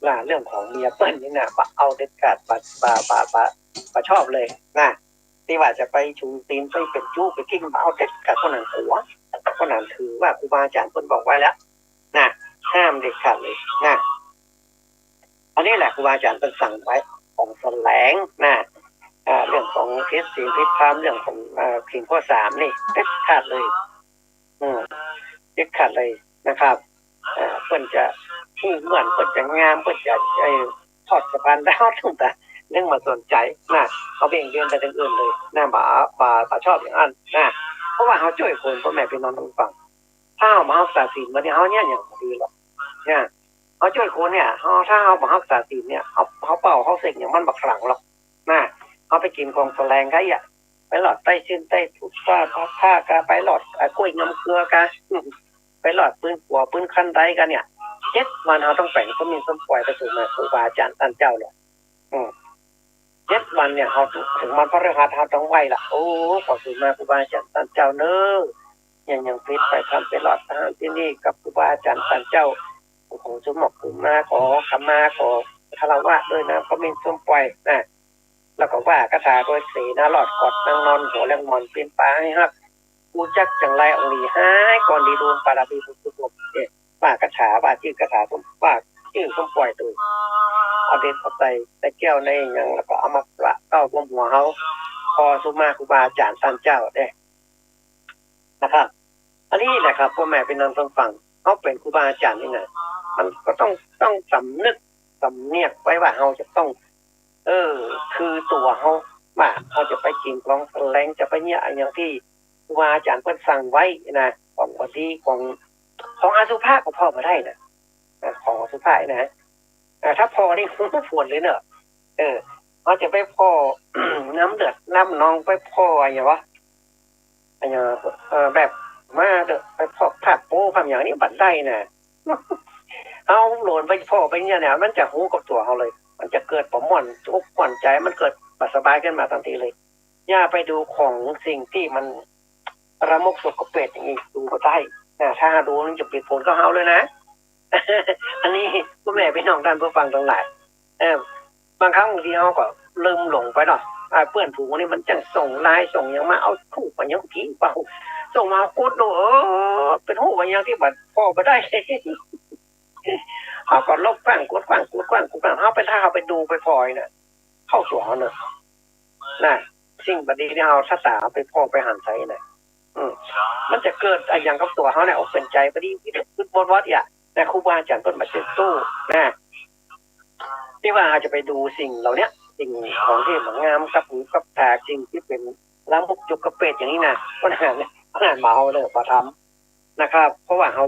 นะ เรื่องของเมียเปิ้นนี่นะ บ่เอาเด็ดขาด บ่ บ่ บ่ บ่ บ่ชอบเลยนะ ตี้ว่าจะไปฉูศีล ไปเป๋นชู้ ไปกิ้ง บ่เอาเด็ดขาด คนนั้นกั๋ว คนนั้นถือว่าครูบาอาจ๋ารย์เปิ้นบอกไว้แล้วนะ ห้ามเด็ดขาดเลยนะ อันนี้แหละครูบาอาจ๋ารย์เปิ้นสั่งไว้ ของแสลงนะ อ่า เรื่องของผิดศีลผิดธรรม เรื่องของ เอ่อ ศีลข้อสามนี่ เด็ดขาดเลย อืม เด็ดขาดเลยนะครับ เอ่อ เปิ้นจะหื้อเฮือน เปิ้นจะงาม เปิ้นจะ เอ่อ ทอดสะพานดาว ตั้งแต่เรื่องบ่สนใจ๋นะ เฮาเบ่งเบนไปตางอื่นเลยนะ บ่ บ่ บ่ชอบอย่างนั้นนะ เพราะว่าเฮาจ้วยคน ป้อแม่พี่น้องต้านฟัง ถ้าเฮาบ่ฮักษาศีล วันนี้เฮาเยียะหยังบ่ดีหรอกนะ เฮาจ้วยคนเนี่ย เฮา ถ้าเฮาบ่ฮักษาศีลเนี่ย เฮา เฮาเป่า เฮาเสกหยังมันบ่ขลังหรอกนะ เฮาไปกิ๋นของแสลงใค่อะ ไปหลอดใต้ซี้นใต้ถูกฟ้า ผ้ากา ไปหลอด อ่า ก๊วยน้ำเกลือกา ไปหลอดปื๊นกั๋วปื๊นคันไดกาเนี่ย เจ็ดวันเฮาต้องแป๋งส้มมินส้มป่อยไปสู่มาครูบาอาจ๋ารย์ต้านเจ้าเนี่ย อืม เจ็ดวันเนี่ย เฮาถึงวันพฤหัสเฮาต้องไหว้ละ โอ้ ขอสู่มาครูบาอาจ๋ารย์ต้านเจ้าเน้อ เยียะหยังผิดไปทำไปหลอดอาหารตี้นี่กับครูบาอาจ๋ารย์ต้านเจ้า ขอสู่หมอกสู่มา ขอขมา ขอคารวะด้วยน้ำส้มมินส้มป่อยนะ แล้วก็ว่าคาถาด้วยเสนารอด กอดนางนอน หัวแรงหมอน ปิ้นปาหื้อฮัก ฮู้จักจังไรองค์หลี หายก่อนดี บุญบารมีบุญกุศลเนี่ย ว่าคาถา ว่าจื้อคาถา ว่าจื้อส้มป่อยตวย เอาเด็ดเอาใส่ในแก้วในหยัง แล้วก็เอามาประเต้าบนหัวเฮา ขอสู่มาครูบาอาจ๋ารย์ต้านเจ้าเด้ นะครับ อันนี้แหละครับ ป้อแม่พี่น้องต้านฟัง เฮาเป๋นครูบาอาจ๋ารย์นี่นะ มันก็ต้อง ต้องสำนึก สำเนียกไว้ว่าเฮาจะต้อง เออ คือตั๋วเฮา ว่าเฮาจะไปกิ๋นของแสลง จะไปเยียะอะหยังตี้ครูบาอาจ๋ารย์เปิ้นสั่งไว้นะ ของบ่ดี ของ ของอสุภะก็ผ่อบ่ได้นะ อ่ะ ของอสุภะนะ อ่ะ ถ้าผ่อนี่ ผลเลยเนาะ เออ เฮาจะไปผ่อ น้ำเลือดน้ำนอง ไปผ่ออะหยังวะ อะหยัง เอ่อ แบบมาเต๊อะ ไปผ่อผ้าโป๊ผ้าหยังนี่บ่ได้นะ เฮาหลงไปผ่อไปเนี่ยนะ มันจะฮู้กับตั๋วเฮาเลย มันจะเกิดบ่ม่วนอกม่วนใจ๋ มันเกิดบ่สบายขึ้นมาตันทีเลย อย่าไปดูของสิ่งตี้มันละมกสกปรกอย่างนี้ ดูบ่ได้นะ ถ้าดูมันจะเป๋นผลกับเฮาเลยนะ อันนี้พ่อแม่พี่น้องต้านผู้ฟังตังหลาย เออ บางครั้งบางทีเฮาก็ลืมหลงไปเนาะ อ่า เปื้อนฝูงนี่มันจั่งส่งไลน์ส่งหยังมา เอาธูปมาหยังผีเป่า ส่งมา เอากุดดู เออ เป๋นฮูปอะหยังตี้บ่ ผ่อบ่ได้ เฮาก็ลบขว้าง กุดขว้าง กุดขว้าง กุดขว้าง เฮาไป ถ้าเฮาไปดูไปผ่อนะ เข้าตั๋วเฮาเนาะ นะ สิ่งบ่ดีตี้เฮาสะตาไปผ่อไปหันใส่นะ อืม มันจะเกิดอะหยังกับตั๋วเฮาเนี่ย อกเป๋นใจ๋บ่ดี อึดอัดวอดวอดอะ แต่ครูบาอาจ๋ารย์เปิ้นบ่าเจ็บตู้นะ ตี้ว่าเฮาจะไปดูสิ่งเหล่าเนี้ย สิ่งของตี้บ่งามกับหูกับต๋า สิ่งตี้เป๋นละมกสกปรกอย่างนี้นะ เปิ้นหัน เปิ้นหันบ่เอาเนาะ บ่ทำนะครับ เพราะว่าเฮา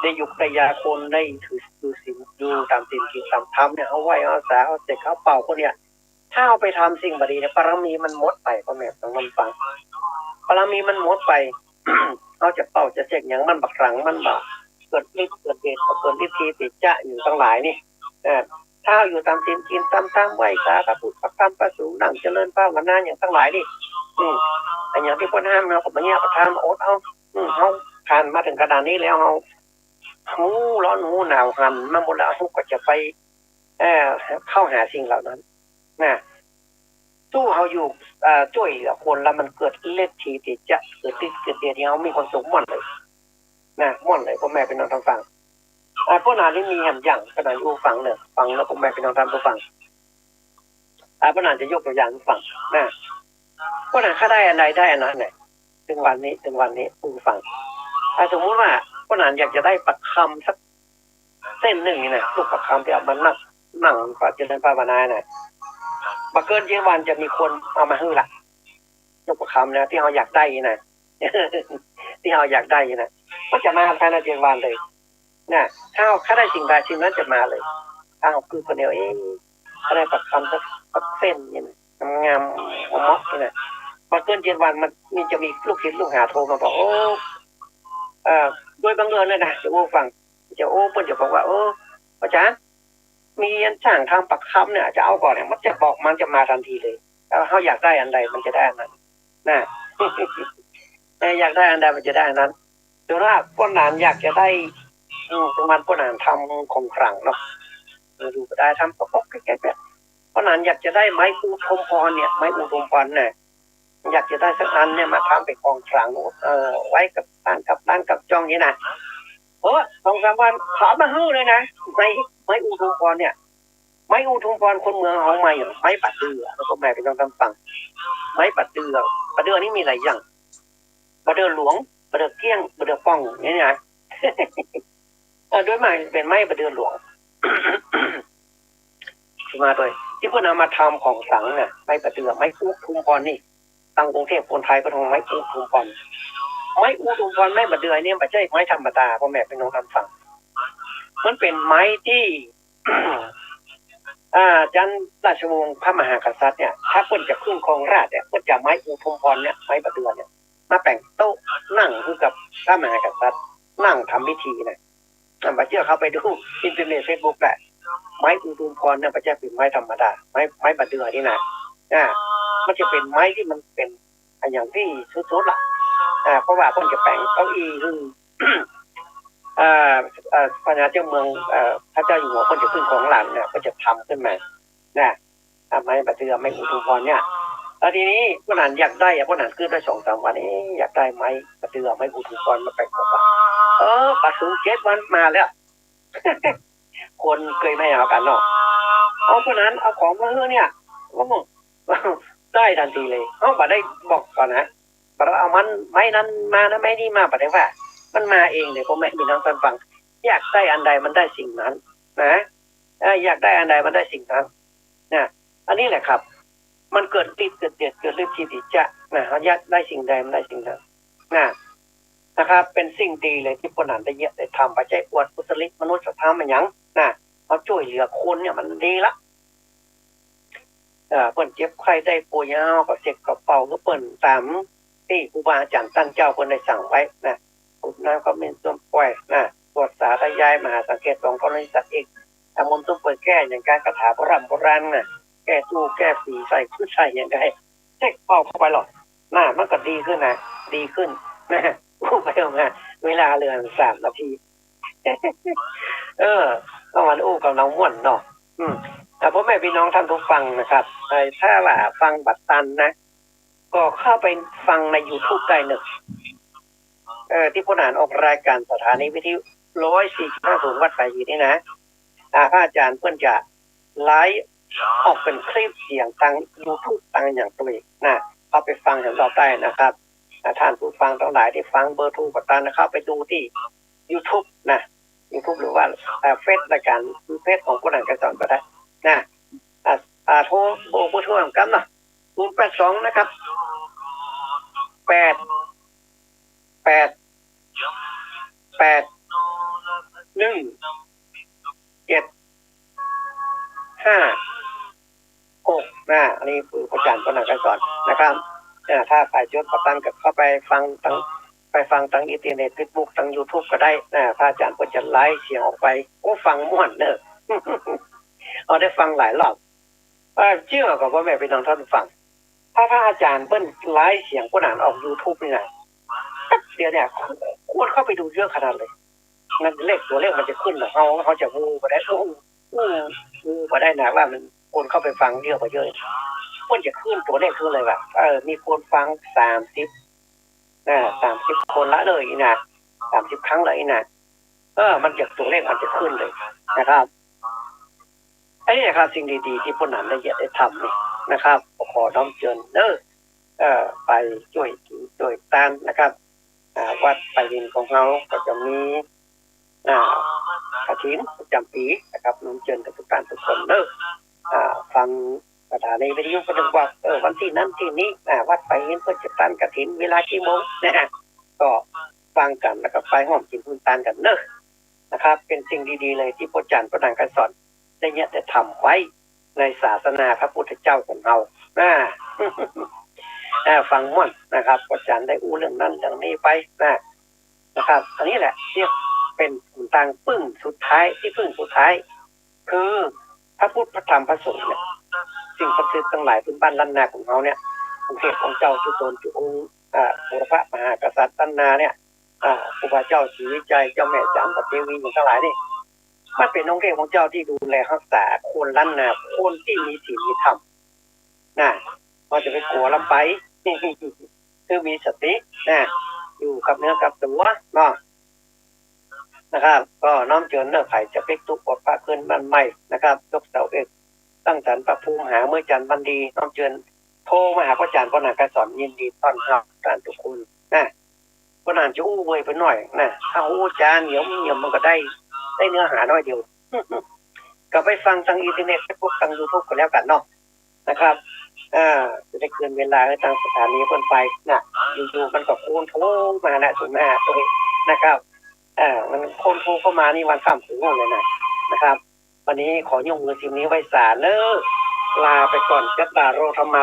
ได้ยุกได้ยาคน ได้ถือ ถือศีลอยู่ต๋ามศีลกิ๋นต๋ามธรรมเนี่ย เฮาไหว้ เฮาสา เฮาเสก เฮาเป่าคนเนี่ย ถ้าเฮาไปทำสิ่งบ่ดีเนี่ย บารมีมันหมดไป พ่อแม่พี่น้องฟัง บารมีมันหมดไป เฮาจะเป่าจะเสกหยังมันบ่ขลัง มันบ่เกิดฤทธิ์เกิดเดช บ่เกิดฤทธีเตจ๊ะอย่างตังหลายนี่ เออ ถ้าเฮาอยู่ต๋ามศีลกิ๋นต๋ามธรรม ไหว้สาพระพุทธพระธรรมพระสงฆ์ นั่งเจริญภาวนาอย่างตังหลายนี่ อืม อะหยังตี้เปิ้นห้ามเฮาก็บ่เยียะ บ่ทำ อดเอา อืม เฮาผ่านมาเถิงขนาดนี้แล้ว เฮาฮู้ร้อนฮู้หนาวหันมาหมดแล้ว เฮาก็จะไป เอ่อ เข้าหาสิ่งเหล่านั้นนะ สู้เฮาอยู่ เอ่อ จ้วยเหลือคนแล้วมันเกิดฤทธีเตจ๊ะ เกิดฤทธิ์เกิดเดช ตี้เฮามีความสุขม่วนเลยนะ ม่วนเลย พ่อแม่พี่น้องต้านฟัง อ่า ป้อหนานนี่มีแหมอย่าง ป้อหนานอู้ฟังเนาะ ฟังแล้วพ่อแม่พี่น้องต้านผู้ฟัง อ่า ป้อหนานจะยกตั๋วอย่างฟังนะ ป้อหนานข้าได้อันใดได้อันนั้นแหละ เถิงวันนี้ เถิงวันนี้อู้ฟัง อ่า สมมุติว่าป้อหนานอยากจะได้ประคำสักเส้นนึ่งนี่นะ ลูกประคำตี้เอามานั่ง นั่งเจริญภาวนานะ บ่เกินเจ็ดวันจะมีคนเอามาหื้อละ ลูกประคำนะ ตี้เฮาอยากได้นี่นะ ตี้เฮาอยากได้นี่นะ มันจะมาภายในเจ็ดวันเลยนะ ถ้าเฮาข้าได้สิ่งใดสิ่งนั้นจะมาเลย ถ้าเฮาคือคนเดียว เอ๊ะ ข้าได้ประคำสัก สักเส้นนี่นะ งามๆ เหมาะๆ นี่นะ บ่เกินเจ็ดวันมัน มันจะมีลูกศิษย์ลูกหาโทรมาบอก โอ้ เอ่อ โดยบังเอิญเลยนะ จะอู้ฟัง จะ โอ้ เปิ้นจะบอกว่า โอ้ อาจ๋ารย์ มีอันสร้างตามประคำเนี่ย จะเอาก่อเนี่ย มันจะบอก มันจะมาตันทีเลย แล้วเฮาอยากได้อันใดมันจะได้อันนั้นนะ เออ อยากได้อันใดมันจะได้อันนั้น ถือว่าป้อหนานอยากจะได้ อืม ประมาณป้อหนานทำของขลังเนาะ เออ ดูก็ได้ ทำปอกๆแก๊กๆ แบบ ป้อหนานอยากจะได้ไม้อุทุมพรเนี่ย ไม้อุทุมพรน่ะ อยากจะได้สักอันเนี่ยมาทำเป๋นของขลัง เอ่อ ไว้กับบ้านกับร้านกับจ้องนี่นะ โอ้ สองสามวันเขาเอามาหื้อเลยนะ ไม้ ไม้อุทุมพรเนี่ย ไม้อุทุมพรคนเมืองเฮามาอย่างไม้บ่าเดื่อ แล้วก็แม่พี่น้องต้านฟัง ไม้บ่าเดื่อ บ่าเดื่อนี่มีหลายอย่าง บ่าเดื่อหลวง บ่าเดื่อเกี้ยง บ่าเดื่อป่อง นี่นะ เออ โดยมากเป๋นไม้บ่าเดื่อหลวง มาโดยตี้เปิ้นเอามาทำของขลังน่ะ ไม้บ่าเดื่อ ไม้อุทุมพรนี่ ตังกรุงเทพฯคนไทยเปิ้นฮ้องไม้อุทุมพร ไม้อุทุมพร ไม้บ่าเดื่อเนี่ยบ่ใจ้ไม้ธรรมดา พ่อแม่พี่น้องต้านฟัง มันเป๋นไม้ตี้ อ่า จั๊นราชวงศ์พระมหากษัตริย์เนี่ย ถ้าเปิ้นจะขึ้นครองราชย์เนี่ย เปิ้นจะเอาไม้อุทุมพรเนี่ย ไม้บ่าเดื่อเนี่ย มาแป๋งโต๊ะนั่งหื้อกับพระมหากษัตริย์ นั่งทำพิธีนะ อ่ะ บ่าเจื้อเข้าไปดูอินเทอร์เน็ต เฟซบุ๊ก แหละ ไม้อุทุมพรเนี่ย บ่ใจ้เป๋นไม้ธรรมดา ไม้ ไม้บ่าเดื่อนี่นะ อ่า มันจะเป๋นไม้ตี้มันเป๋นอะหยังตี้สุดๆ ละ อ่า เพราะว่าเปิ้นจะแป๋งเก้าอี้หื้อ อ่า อ่า พระเจ้าเมือง เอ่อ พระเจ้าอยู่หัวเปิ้นจะขึ้นครองราชย์เนี่ย เปิ้นจะทำขึ้นมา นะ อ่า ไม้บ่าเดื่อ ไม้อุทุมพรเนี่ย แล้วทีนี้ป้อหนานอยากได้อะ ป้อหนานกึ๊ดได้สองสามวัน เอ๊ะ อยากได้ไม้บ่าเดื่อ ไม้อุทุมพรมาแป๋งของขวัญ เออ บ่เถิงเจ็ดวันมาแล้ว คนเกยแม่เอากั๋นเนาะ เอาป้อหนานเอาของมาหื้อเนี่ย โอ้ ได้ตันทีเลย เฮาบ่ได้บอกก่อนนะ บ่ได้เอามัน ไม้นั้นมานะ ไม้นี้มา บ่ได้ว่า มันมาเองเลย พ่อแม่พี่น้องต้านฟัง อยากได้อันใดมันได้สิ่งนั้นนะ เออ อยากได้อันใดมันได้สิ่งนั้นนะ อันนี้แหละครับ มันเกิดฤทธิ์เกิดเดชเกิดฤทธิ์ที่ดีจะนะ เฮาอยากได้สิ่งใดมันได้สิ่งนั้นนะ นะครับ เป๋นสิ่งดีเลยตี้ป้อหนานได้เยียะได้ทำ บ่ใจ้อวดอุตริมนุสธรรมอะหยังนะ เฮาจ้วยเหลือคนเนี่ยมันดีละ เอ่อ เปิ้นเจ็บไข้ได้ป่วย เฮาก็เช็ดก็เป่าหื้อเปิ้นต๋ามตี้ครูบาอาจ๋ารย์ต้านเจ้าเปิ้นได้สั่งไว้นะ สูบน้ำขมิ้นส้วมป่วยนะ สวดสาธยายมหาสังเกตสองกรณีสัตว์อีก ทำมนต์ส้วมป่วยแก้อย่างการคาถาโบร่ำโบราณนะ แก้ทู่แก้ผีใส่ผู้ใส่อย่างใด เช็ดเป่าเข้าไปหลอดนะ มันก็ดีขึ้นนะ ดีขึ้นนะ อู้ไปอู้มา เวลาเหลือสามนาที เออ ก็มันอู้กำลังม่วนเนาะ อืม อ่ะ ป้อแม่ปี้น้องต้านผู้ฟังนะครับ ไอ้ ถ้าว่าฟังบ่ตันนะ ก็เข้าไปฟังในยูทูบได้เนาะ เออ ตี้ป้อหนานออกรายก๋านสถานีวิทยุร้อยสี่จุดห้าศูนย์วัดป่าหินนี่นะ อ่า พระอาจ๋ารย์เปิ้นจะไลฟ์ออกเป๋นคลิปเสียงตางยูทูบตางอะหยังตวยนะ เข้าไปฟังกั๋นต่อได้นะครับ อ่า ต้านผู้ฟังตังหลายตี้ฟังเบอร์โทรบ่ตันนะ เข้าไปดูตี้ยูทูบนะ ยูทูบ หรือว่า อ่า เฟซรายก๋าน เฟซของป้อหนานไกรสอนก็ได้นะ อ่า อ่า โทร เบอร์ เบอร์โทรของกั๋นเนาะ ศูนย์แปดสอง นะครับ แปด แปด แปด หนึ่ง เจ็ด ห้า หกนะ อันนี้คือพระอาจ๋ารย์ป้อหนานไกรสอนนะครับ เอ่อ ถ้าใผจดบ่ตันก็เข้าไปฟังตาง ไปฟังตางอินเทอร์เน็ต เฟซบุ๊ก ตางยูทูบก็ได้นะ พระอาจ๋ารย์เปิ้นจะไลฟ์เสียงออกไป โอ้ ฟังม่วนเนาะ เอาได้ฟังหลายรอบ เอ่อ เจื้อก่อป้อแม่ปี้น้องต้านฟัง ถ้าพระอาจ๋ารย์เปิ้นไลฟ์เสียงป้อหนานออกยูทูบนี่นะ แป๊บเดียวเนี่ย คนเข้าไปดูเยอะขนาดเลย นั่นเลข ตั๋วเลขมันจะขึ้นนะ เฮา เฮาจะฮู้บ่ได้ ฮู้ ฮู้ ฮู้บ่ได้นะว่ามันคนเข้าไปฟังเยอะบ่เยอะ เปิ้นจะขึ้นตั๋วเลขขึ้นเลยว่า เออ มีคนฟังสามสิบ นะ สามสิบคนละเลยอี้นะ สามสิบครั้งเลยอี้นะ เออ มันจะ ตั๋วเลขมันจะขึ้นเลยนะครับ อันนี้นะครับ สิ่งดีๆ ตี้ป้อหนานได้เยียะได้ทำนี่นะครับ ก็ขอน้อมเจิญเนาะ เอ่อ ไปจ้วยกิ๋นจ้วยตานนะครับ อ่า วัดป่าหินของเฮาก็จะมี อ่า กฐินประจ๋ำปี๋นะครับ น้อมเจิญกับทุกต้านทุกคนเนาะ อ่า ฟังสถานีวิทยุก็นึกว่า เออ วันตี้นั้นตี้นี้ อ่า วัดป่าหินเปิ้นจะตานกฐินเวลากี่โมงนะฮะ ก็ฟังกั๋นแล้วก็ไปฮ่วมกิ๋นฮ่วมตานกั๋นเนาะ นะครับ เป๋นสิ่งดีๆ เลยตี้ป้อจ๋ารย์ป้อหนานไกรสอนได้เยียะได้ทำไว้ในศาสนาพระพุทธเจ้าของเฮา อ่า อ่า ฟังม่วนนะครับ ป้อจ๋ารย์ได้อู้เรื่องนั้นเรื่องนี้ไปนะ นะครับ อันนี้แหละตี้เป๋นตางปึ้งสุดท้าย ตี้ปึ้งสุดท้าย คือพระพุทธพระธรรมพระสงฆ์เนี่ย สิ่งศักดิ์สิทธิ์ตังหลายพื้นบ้านล้านนาของเฮาเนี่ย องค์เทพองค์เจ้าทุกต๋นทุกองค์ อ่า บูรพมหากษัตริย์ล้านนาเนี่ย อ่า ครูบาเจ้าศรีวิชัย เจ้าแม่จามเทวี อย่างตังหลายนี่ มันเป๋นองค์เทพองค์เจ้าตี้ดูแลฮักษาคนล้านนา คนตี้มีศีลมีธรรม นะ เฮาจะไปกั๋วลำไป คือมีสติ นะ อยู่กับเนื้อกับตั๋วเนาะ นะครับ ก็น้อมเจิญเนาะ ใผจะปิ๊กตุ๊กบวชพระขึ้นบ้านใหม่นะครับ ยกเสาเอก ตั้งศาลพระภูมิ หามื้อจันทร์วันดี น้อมเจิญโทรมาหาป้อจ๋ารย์ป้อหนานไกรสอน ยินดีต้อนฮับต้านทุกคนนะ ป้อหนานจะอู้เว่ยไปหน้อยนะ ถ้าอู้จ๋าเหนียวเหนียวมันก็ได้ ได้เนื้อหาน้อยเดียว ก็ไปฟังตางอินเทอร์เน็ต เฟซบุ๊ก ตางยูทูบก็แล้วกั๋นเนาะ นะครับ อ่า จะได้เกินเวลาหื้อตางสถานีเปิ้นไปนะ อยู่ๆ มันก็โคนโทรมานะ ศูนย์ห้า ตวยนะครับ อ่า มันโคนโทรเข้ามานี่วันค่ำคืนเลยนะ นะครับ วันนี้ขอยกมือซิมนี้ไหว้สาเนาะ ลาไปก่อน จัตตาโร ธัมมา